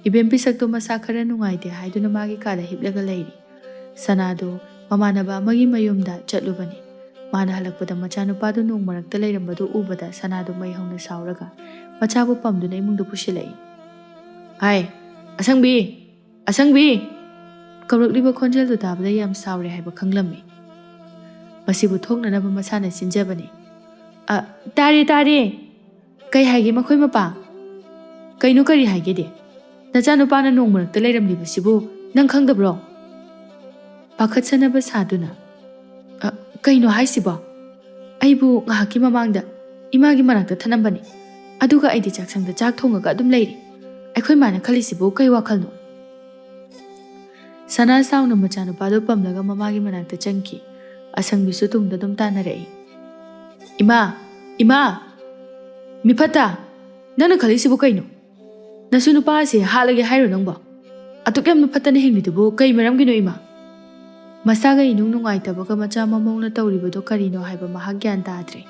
ꯏꯕꯦꯝ ꯄꯤꯁꯛꯇꯨ ꯃꯁꯥ ꯈꯔ ꯅꯨꯡꯉꯥꯏꯇꯦ ꯍꯥꯏꯗꯨꯅ ꯃꯥꯒꯤ ꯀꯥꯗ ꯍꯤꯞꯂꯒ ꯂꯩꯔꯤ꯫ ꯁꯅꯥꯗꯨ ꯃꯃꯥꯟꯅꯕ ꯑꯃꯒꯤ ꯃꯌꯨꯝꯗ ꯆꯠꯂꯨꯕꯅꯤ꯫ ꯃꯥꯅ ꯍꯜꯂꯛꯄꯗ ꯃꯆꯥꯅꯨꯄꯥꯗꯨ ꯅꯣꯡ ꯃꯔꯛꯇ ꯂꯩꯔꯝꯕꯗꯨ ꯎꯕꯗ ꯁꯅꯥꯗꯨ ꯃꯩ ꯍꯧꯅ ꯁꯥꯎꯔꯒ ꯃꯆꯥꯕꯨ ꯄꯝꯗꯨꯅ ꯏꯃꯨꯡꯗ ꯄꯨꯁꯤꯜꯂꯛꯏ꯫ "ꯍꯥꯏ, ꯑꯁꯪꯕꯤ! ꯑꯁꯪꯕꯤ!" ꯀꯧꯔꯛꯂꯤꯕ ꯈꯣꯟꯖꯦꯜꯗꯨ ꯇꯥꯕꯗ ꯌꯥꯝ ꯁꯥꯎꯔꯦ ꯍꯥꯏꯕ ꯈꯪꯂꯝꯃꯤ꯫ ꯃꯁꯤꯕꯨ ꯊꯣꯛꯅꯅꯕ ꯃꯁꯥꯅ ꯁꯤꯟꯖꯕꯅꯤ꯫ "ꯑ, ꯇꯥꯔꯦ, ꯇꯥꯔꯦ꯫ ꯀꯩ ꯍꯥꯏꯒꯦ ꯃꯈꯣꯏ ꯃꯄꯥ?" "ꯀꯩꯅꯣ ꯀꯔꯤ ꯍꯥꯏꯒꯦꯗꯤ? ꯅꯆꯥꯅꯨꯄꯥꯅ ꯅꯣꯡ ꯃꯔꯛꯇ ꯂꯩꯔꯝꯂꯤꯕꯁꯤꯕꯨ ꯅꯪ ꯈꯪꯗꯕ꯭ꯔꯣ?" ꯄꯥꯈꯠꯁꯅꯕ ꯁꯥꯗꯨꯅ, "ꯑ, ꯀꯩꯅꯣ ꯍꯥꯏꯁꯤꯕꯣ? ꯑꯩꯕꯨ ꯉꯥꯏꯍꯥꯛꯀꯤ ꯃꯃꯥꯡꯗ ꯏꯃꯥꯒꯤ ꯃꯅꯥꯛꯇ ꯊꯅꯝꯕꯅꯤ꯫ ꯑꯗꯨꯒ ꯑꯩꯗꯤ ꯆꯥꯛꯁꯪꯗ ꯆꯥꯛ ꯊꯣꯡꯉꯒ ꯑꯗꯨꯝ ꯂꯩꯔꯤ꯫ ꯑꯩꯈꯣꯏ ꯃꯥꯅ ꯈꯜꯂꯤꯁꯤꯕꯨ ꯀꯩ ꯋꯥꯈꯜꯅꯣ?" ꯁꯅꯥ ꯁꯥꯎꯅ ꯃꯆꯥꯅꯨꯄꯥꯗꯨ ꯄꯝꯂꯒ ꯃꯃꯥꯒꯤ ꯃꯅꯥꯛꯇ ꯆꯪꯈꯤ꯫ ꯑꯁꯪꯕꯤꯁꯨ ꯇꯨꯡꯗ ꯑꯗꯨꯝ ꯇꯥꯟꯅꯔꯛꯏ꯫ "ꯏꯃꯥ! ꯏꯃꯥ! ꯃꯤꯐꯠꯇ! ꯅꯪꯅ ꯈꯜꯂꯤꯁꯤꯕꯨ ꯀꯩꯅꯣ? ꯅꯁꯨ ꯅꯨꯄꯥ ꯑꯁꯤ ꯍꯥꯠꯂꯒꯦ ꯍꯥꯏꯔꯣ ꯅꯪꯕꯣ? ꯑꯗꯨꯛ ꯌꯥꯝꯅ ꯐꯠꯇꯅ ꯍꯤꯡꯂꯤꯗꯨꯕꯨ ꯀꯩ ꯃꯔꯝꯒꯤꯅꯣ ꯏꯃꯥ?" ꯃꯁꯥꯒ ꯏꯅꯨꯡ ꯅꯨꯡꯉꯥꯏꯇꯕꯒ ꯃꯆꯥ ꯃꯃꯧꯅ ꯇꯧꯔꯤꯕꯗꯣ ꯀꯔꯤꯅꯣ ꯍꯥꯏꯕ ꯃꯍꯥꯛ ꯒ꯭ꯌꯥꯟ ꯇꯥꯗ꯭ꯔꯦ꯫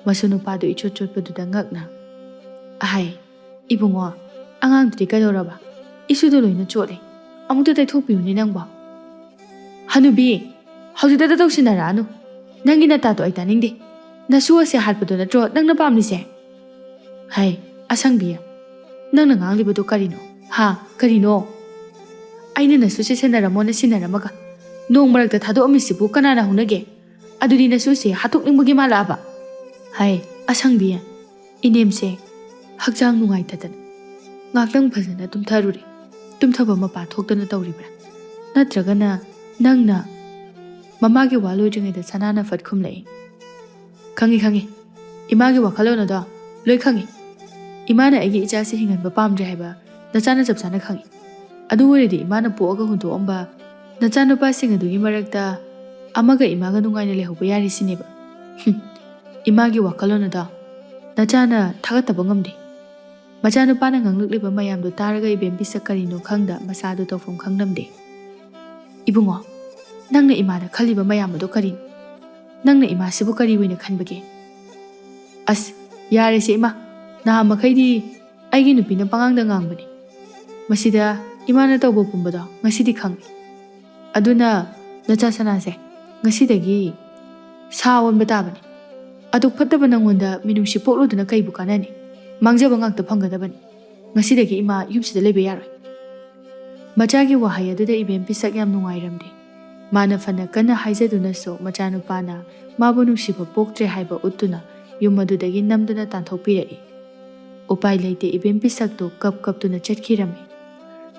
ꯃꯁꯨ ꯅꯨꯄꯥꯗꯨ ꯏꯆꯣꯠ ꯆꯣꯠꯄꯗꯨꯗ ꯉꯛꯅ, "ꯑꯍꯥꯏ, ꯏꯕꯨꯡꯉꯣ, ꯑꯉꯥꯡꯗꯨꯗꯤ ꯀꯩꯗꯧꯔꯕ? ꯏꯁꯨꯗꯣ ꯂꯣꯏꯅ ꯆꯣꯠꯂꯦ꯫ ꯑꯃꯨꯛꯇ ꯇꯩꯊꯣꯛꯄꯤꯌꯨꯅꯦ ꯅꯪꯕꯣ꯫" "ꯍꯅꯨꯕꯤ, ꯍꯧꯖꯤꯛꯇꯗ ꯇꯧꯁꯤꯟꯅꯔꯛꯑꯅꯨ꯫ ꯅꯪꯒꯤ ꯅꯇꯥꯗꯣ ꯑꯩ ꯇꯥꯅꯤꯡꯗꯦ꯫ ꯅꯁꯨ ꯑꯁꯤ ꯍꯥꯠꯄꯗꯣ ꯅꯠꯇ꯭ꯔꯣ ꯅꯪꯅ ꯄꯥꯝꯂꯤꯁꯦ?" "ꯍꯥꯏ, ꯑꯁꯪꯕꯤ, ꯅꯪꯅ ꯉꯥꯡꯂꯤꯕꯗꯣ ꯀꯔꯤꯅꯣ? ꯍꯥ, ꯀꯔꯤꯅꯣ? ꯑꯩꯅ ꯅꯁꯨꯁꯦ ꯁꯦꯟꯅꯔꯝꯃꯣꯅ ꯁꯤꯟꯅꯔꯝꯃꯒ ꯅꯣꯡ ꯃꯔꯛꯇ ꯊꯥꯗꯣꯛꯑꯝꯃꯤꯁꯤꯕꯨ ꯀꯅꯥꯅ ꯍꯧꯅꯒꯦ? ꯑꯗꯨꯗꯤ ꯅꯁꯨꯁꯦ ꯍꯥꯠꯇꯣꯛꯅꯤꯡꯕꯒꯤ ꯃꯥꯜꯂꯛꯑꯕ?" "ꯍꯥꯏ, ꯑꯁꯪꯕꯤ, ꯏꯅꯦꯝꯁꯦ ꯍꯛꯆꯥꯡ ꯅꯨꯡꯉꯥꯏꯇꯗꯅ ꯉꯥꯛꯇꯪ ꯐꯖꯅ ꯇꯨꯝꯊꯔꯨꯔꯦ꯫ ꯇꯨꯝꯊꯕ ꯃꯄꯥ ꯊꯣꯛꯇꯅ ꯇꯧꯔꯤꯕ꯭ꯔꯥ? ꯅꯠꯇ꯭ꯔꯒꯅ ꯅꯪꯅ?" ꯃꯃꯥꯒꯤ ꯋꯥ ꯂꯣꯏꯗ꯭ꯔꯤꯉꯩꯗ ꯁꯅꯥꯅ ꯐꯠ ꯈꯨꯝꯂꯛꯏ꯫ "ꯈꯪꯉꯤ, ꯈꯪꯉꯤ꯫ ꯏꯃꯥꯒꯤ ꯋꯥꯈꯜꯂꯣꯟ ꯑꯗꯣ ꯂꯣꯏ ꯈꯪꯉꯤ꯫ ꯏꯃꯥꯅ ꯑꯩꯒꯤ ꯏꯆꯥꯁꯤ ꯍꯤꯡꯍꯟꯕ ꯄꯥꯝꯗ꯭ꯔꯦ ꯍꯥꯏꯕ ꯅꯆꯥꯅ ꯆꯞ ꯆꯥꯅ ꯈꯪꯉꯤ꯫ ꯑꯗꯨ ꯑꯣꯏꯔꯗꯤ ꯏꯃꯥꯅ ꯄꯣꯛꯑꯒ ꯍꯨꯟꯗꯣꯛꯑꯝꯕ ꯅꯆꯥꯅꯨꯄꯥꯁꯤꯡ ꯑꯗꯨꯒꯤ ꯃꯔꯛꯇ ꯑꯃꯒ ꯏꯃꯥꯒ ꯅꯨꯡꯉꯥꯏꯅ ꯂꯩꯍꯧꯕ ꯌꯥꯔꯤꯁꯤꯅꯦꯕ꯫ ꯍꯨꯝ, ꯏꯃꯥꯒꯤ ꯋꯥꯈꯜꯂꯣꯟ ꯑꯗꯣ ꯅꯆꯥꯅ ꯊꯥꯒꯠꯇꯕ ꯉꯝꯗꯦ꯫ ꯃꯆꯥꯅꯨꯄꯥꯅ ꯉꯥꯡꯂꯛꯂꯤꯕ ꯃꯌꯥꯝꯗꯣ ꯇꯥꯔꯒ ꯏꯕꯦꯝ ꯄꯤꯁꯛ ꯀꯔꯤꯅꯣ ꯈꯪꯗ ꯃꯁꯥꯗꯣ ꯇꯧꯐꯝ ꯈꯪꯂꯝꯗꯦ꯫ "ꯏꯕꯨꯡꯉꯣ, ꯅꯪꯅ ꯏꯃꯥꯗ ꯈꯜꯂꯤꯕ ꯃꯌꯥꯝ ꯑꯗꯣ ꯀꯔꯤꯅꯣ? ꯅꯪꯅ ꯏꯃꯥꯁꯤꯕꯨ ꯀꯔꯤ ꯑꯣꯏꯅ ꯈꯟꯕꯒꯦ?" "ꯑꯁ, ꯌꯥꯔꯦꯁꯦ ꯏꯃꯥ, ꯅꯍꯥꯟ ꯃꯈꯩꯗꯤ ꯑꯩꯒꯤ ꯅꯨꯄꯤꯅ ꯄꯉꯥꯡꯗ ꯉꯥꯡꯕꯅꯤ꯫ ꯃꯁꯤꯗ ꯏꯃꯥꯅ ꯇꯧꯕ ꯄꯨꯝꯕꯗꯣ ꯉꯁꯤꯗꯤ ꯈꯪꯉꯤ꯫ ꯑꯗꯨꯅ ꯅꯆꯥ ꯁꯅꯥꯁꯦ, ꯉꯁꯤꯗꯒꯤ ꯁꯥ ꯑꯣꯟꯕ ꯇꯥꯕꯅꯤ꯫ ꯑꯗꯨꯛ ꯐꯠꯇꯕ ꯅꯪꯉꯣꯟꯗ ꯃꯤꯅꯨꯡꯁꯤ ꯄꯣꯛꯂꯨꯗꯨꯅ ꯀꯩꯕꯨ ꯀꯥꯟꯅꯅꯤ? ꯃꯥꯡꯖꯕ ꯉꯥꯛꯇ ꯐꯪꯒꯗꯕꯅꯤ꯫ ꯉꯁꯤꯗꯒꯤ ꯏꯃꯥ ꯌꯨꯝꯁꯤꯗ ꯂꯩꯕ ꯌꯥꯔꯣꯏ꯫" ꯃꯆꯥꯒꯤ ꯋꯥꯍꯩ ꯑꯗꯨꯗ ꯏꯕꯦꯝ ꯄꯤꯁꯛ ꯌꯥꯝ ꯅꯨꯡꯉꯥꯏꯔꯝꯗꯦ꯫ ꯃꯥꯅ ꯐꯅ ꯀꯟꯅ ꯍꯥꯏꯖꯗꯨꯅꯁꯨ ꯃꯆꯥꯅꯨꯄꯥꯅ ꯃꯥꯕꯨ ꯅꯨꯡꯁꯤꯕ ꯄꯣꯛꯇ꯭ꯔꯦ ꯍꯥꯏꯕ ꯎꯠꯇꯨꯅ ꯌꯨꯝ ꯑꯗꯨꯗꯒꯤ ꯅꯝꯗꯨꯅ ꯇꯥꯟꯊꯣꯛꯄꯤꯔꯛꯏ꯫ ꯎꯄꯥꯏ ꯂꯩꯇꯦ, ꯏꯕꯦꯝ ꯄꯤꯁꯛꯇꯨ ꯀꯞ ꯀꯞꯇꯨꯅ ꯆꯠꯈꯤꯔꯝꯃꯤ꯫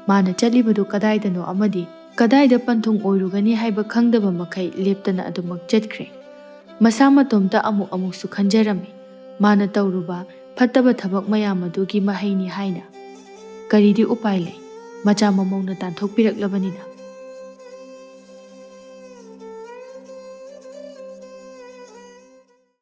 ꯃꯥꯅ ꯆꯠꯂꯤꯕꯗꯨ ꯀꯗꯥꯏꯗꯅꯣ ꯑꯃꯗꯤ ꯀꯗꯥꯏꯗ ꯄꯟꯊꯨꯡ ꯑꯣꯏꯔꯨꯒꯅꯤ ꯍꯥꯏꯕ ꯈꯪꯗꯕ ꯃꯈꯩ ꯂꯦꯞꯇꯅ ꯑꯗꯨꯃꯛ ꯆꯠꯈ꯭ꯔꯦ꯫ ꯃꯁꯥ ꯃꯇꯣꯝꯇ ꯑꯃꯨꯛ ꯑꯃꯨꯛꯁꯨ ꯈꯟꯖꯔꯝꯃꯤ, ꯃꯥꯅ ꯇꯧꯔꯨꯕ ꯐꯠꯇꯕ ꯊꯕꯛ ꯃꯌꯥꯝ ꯑꯗꯨꯒꯤ ꯃꯍꯩꯅꯤ ꯍꯥꯏꯅ꯫ ꯀꯔꯤꯗꯤ ꯎꯄꯥꯏ ꯂꯩ, ꯃꯆꯥ ꯃꯃꯧꯅ ꯇꯥꯟꯊꯣꯛꯄꯤꯔꯛꯂꯕꯅꯤꯅ꯫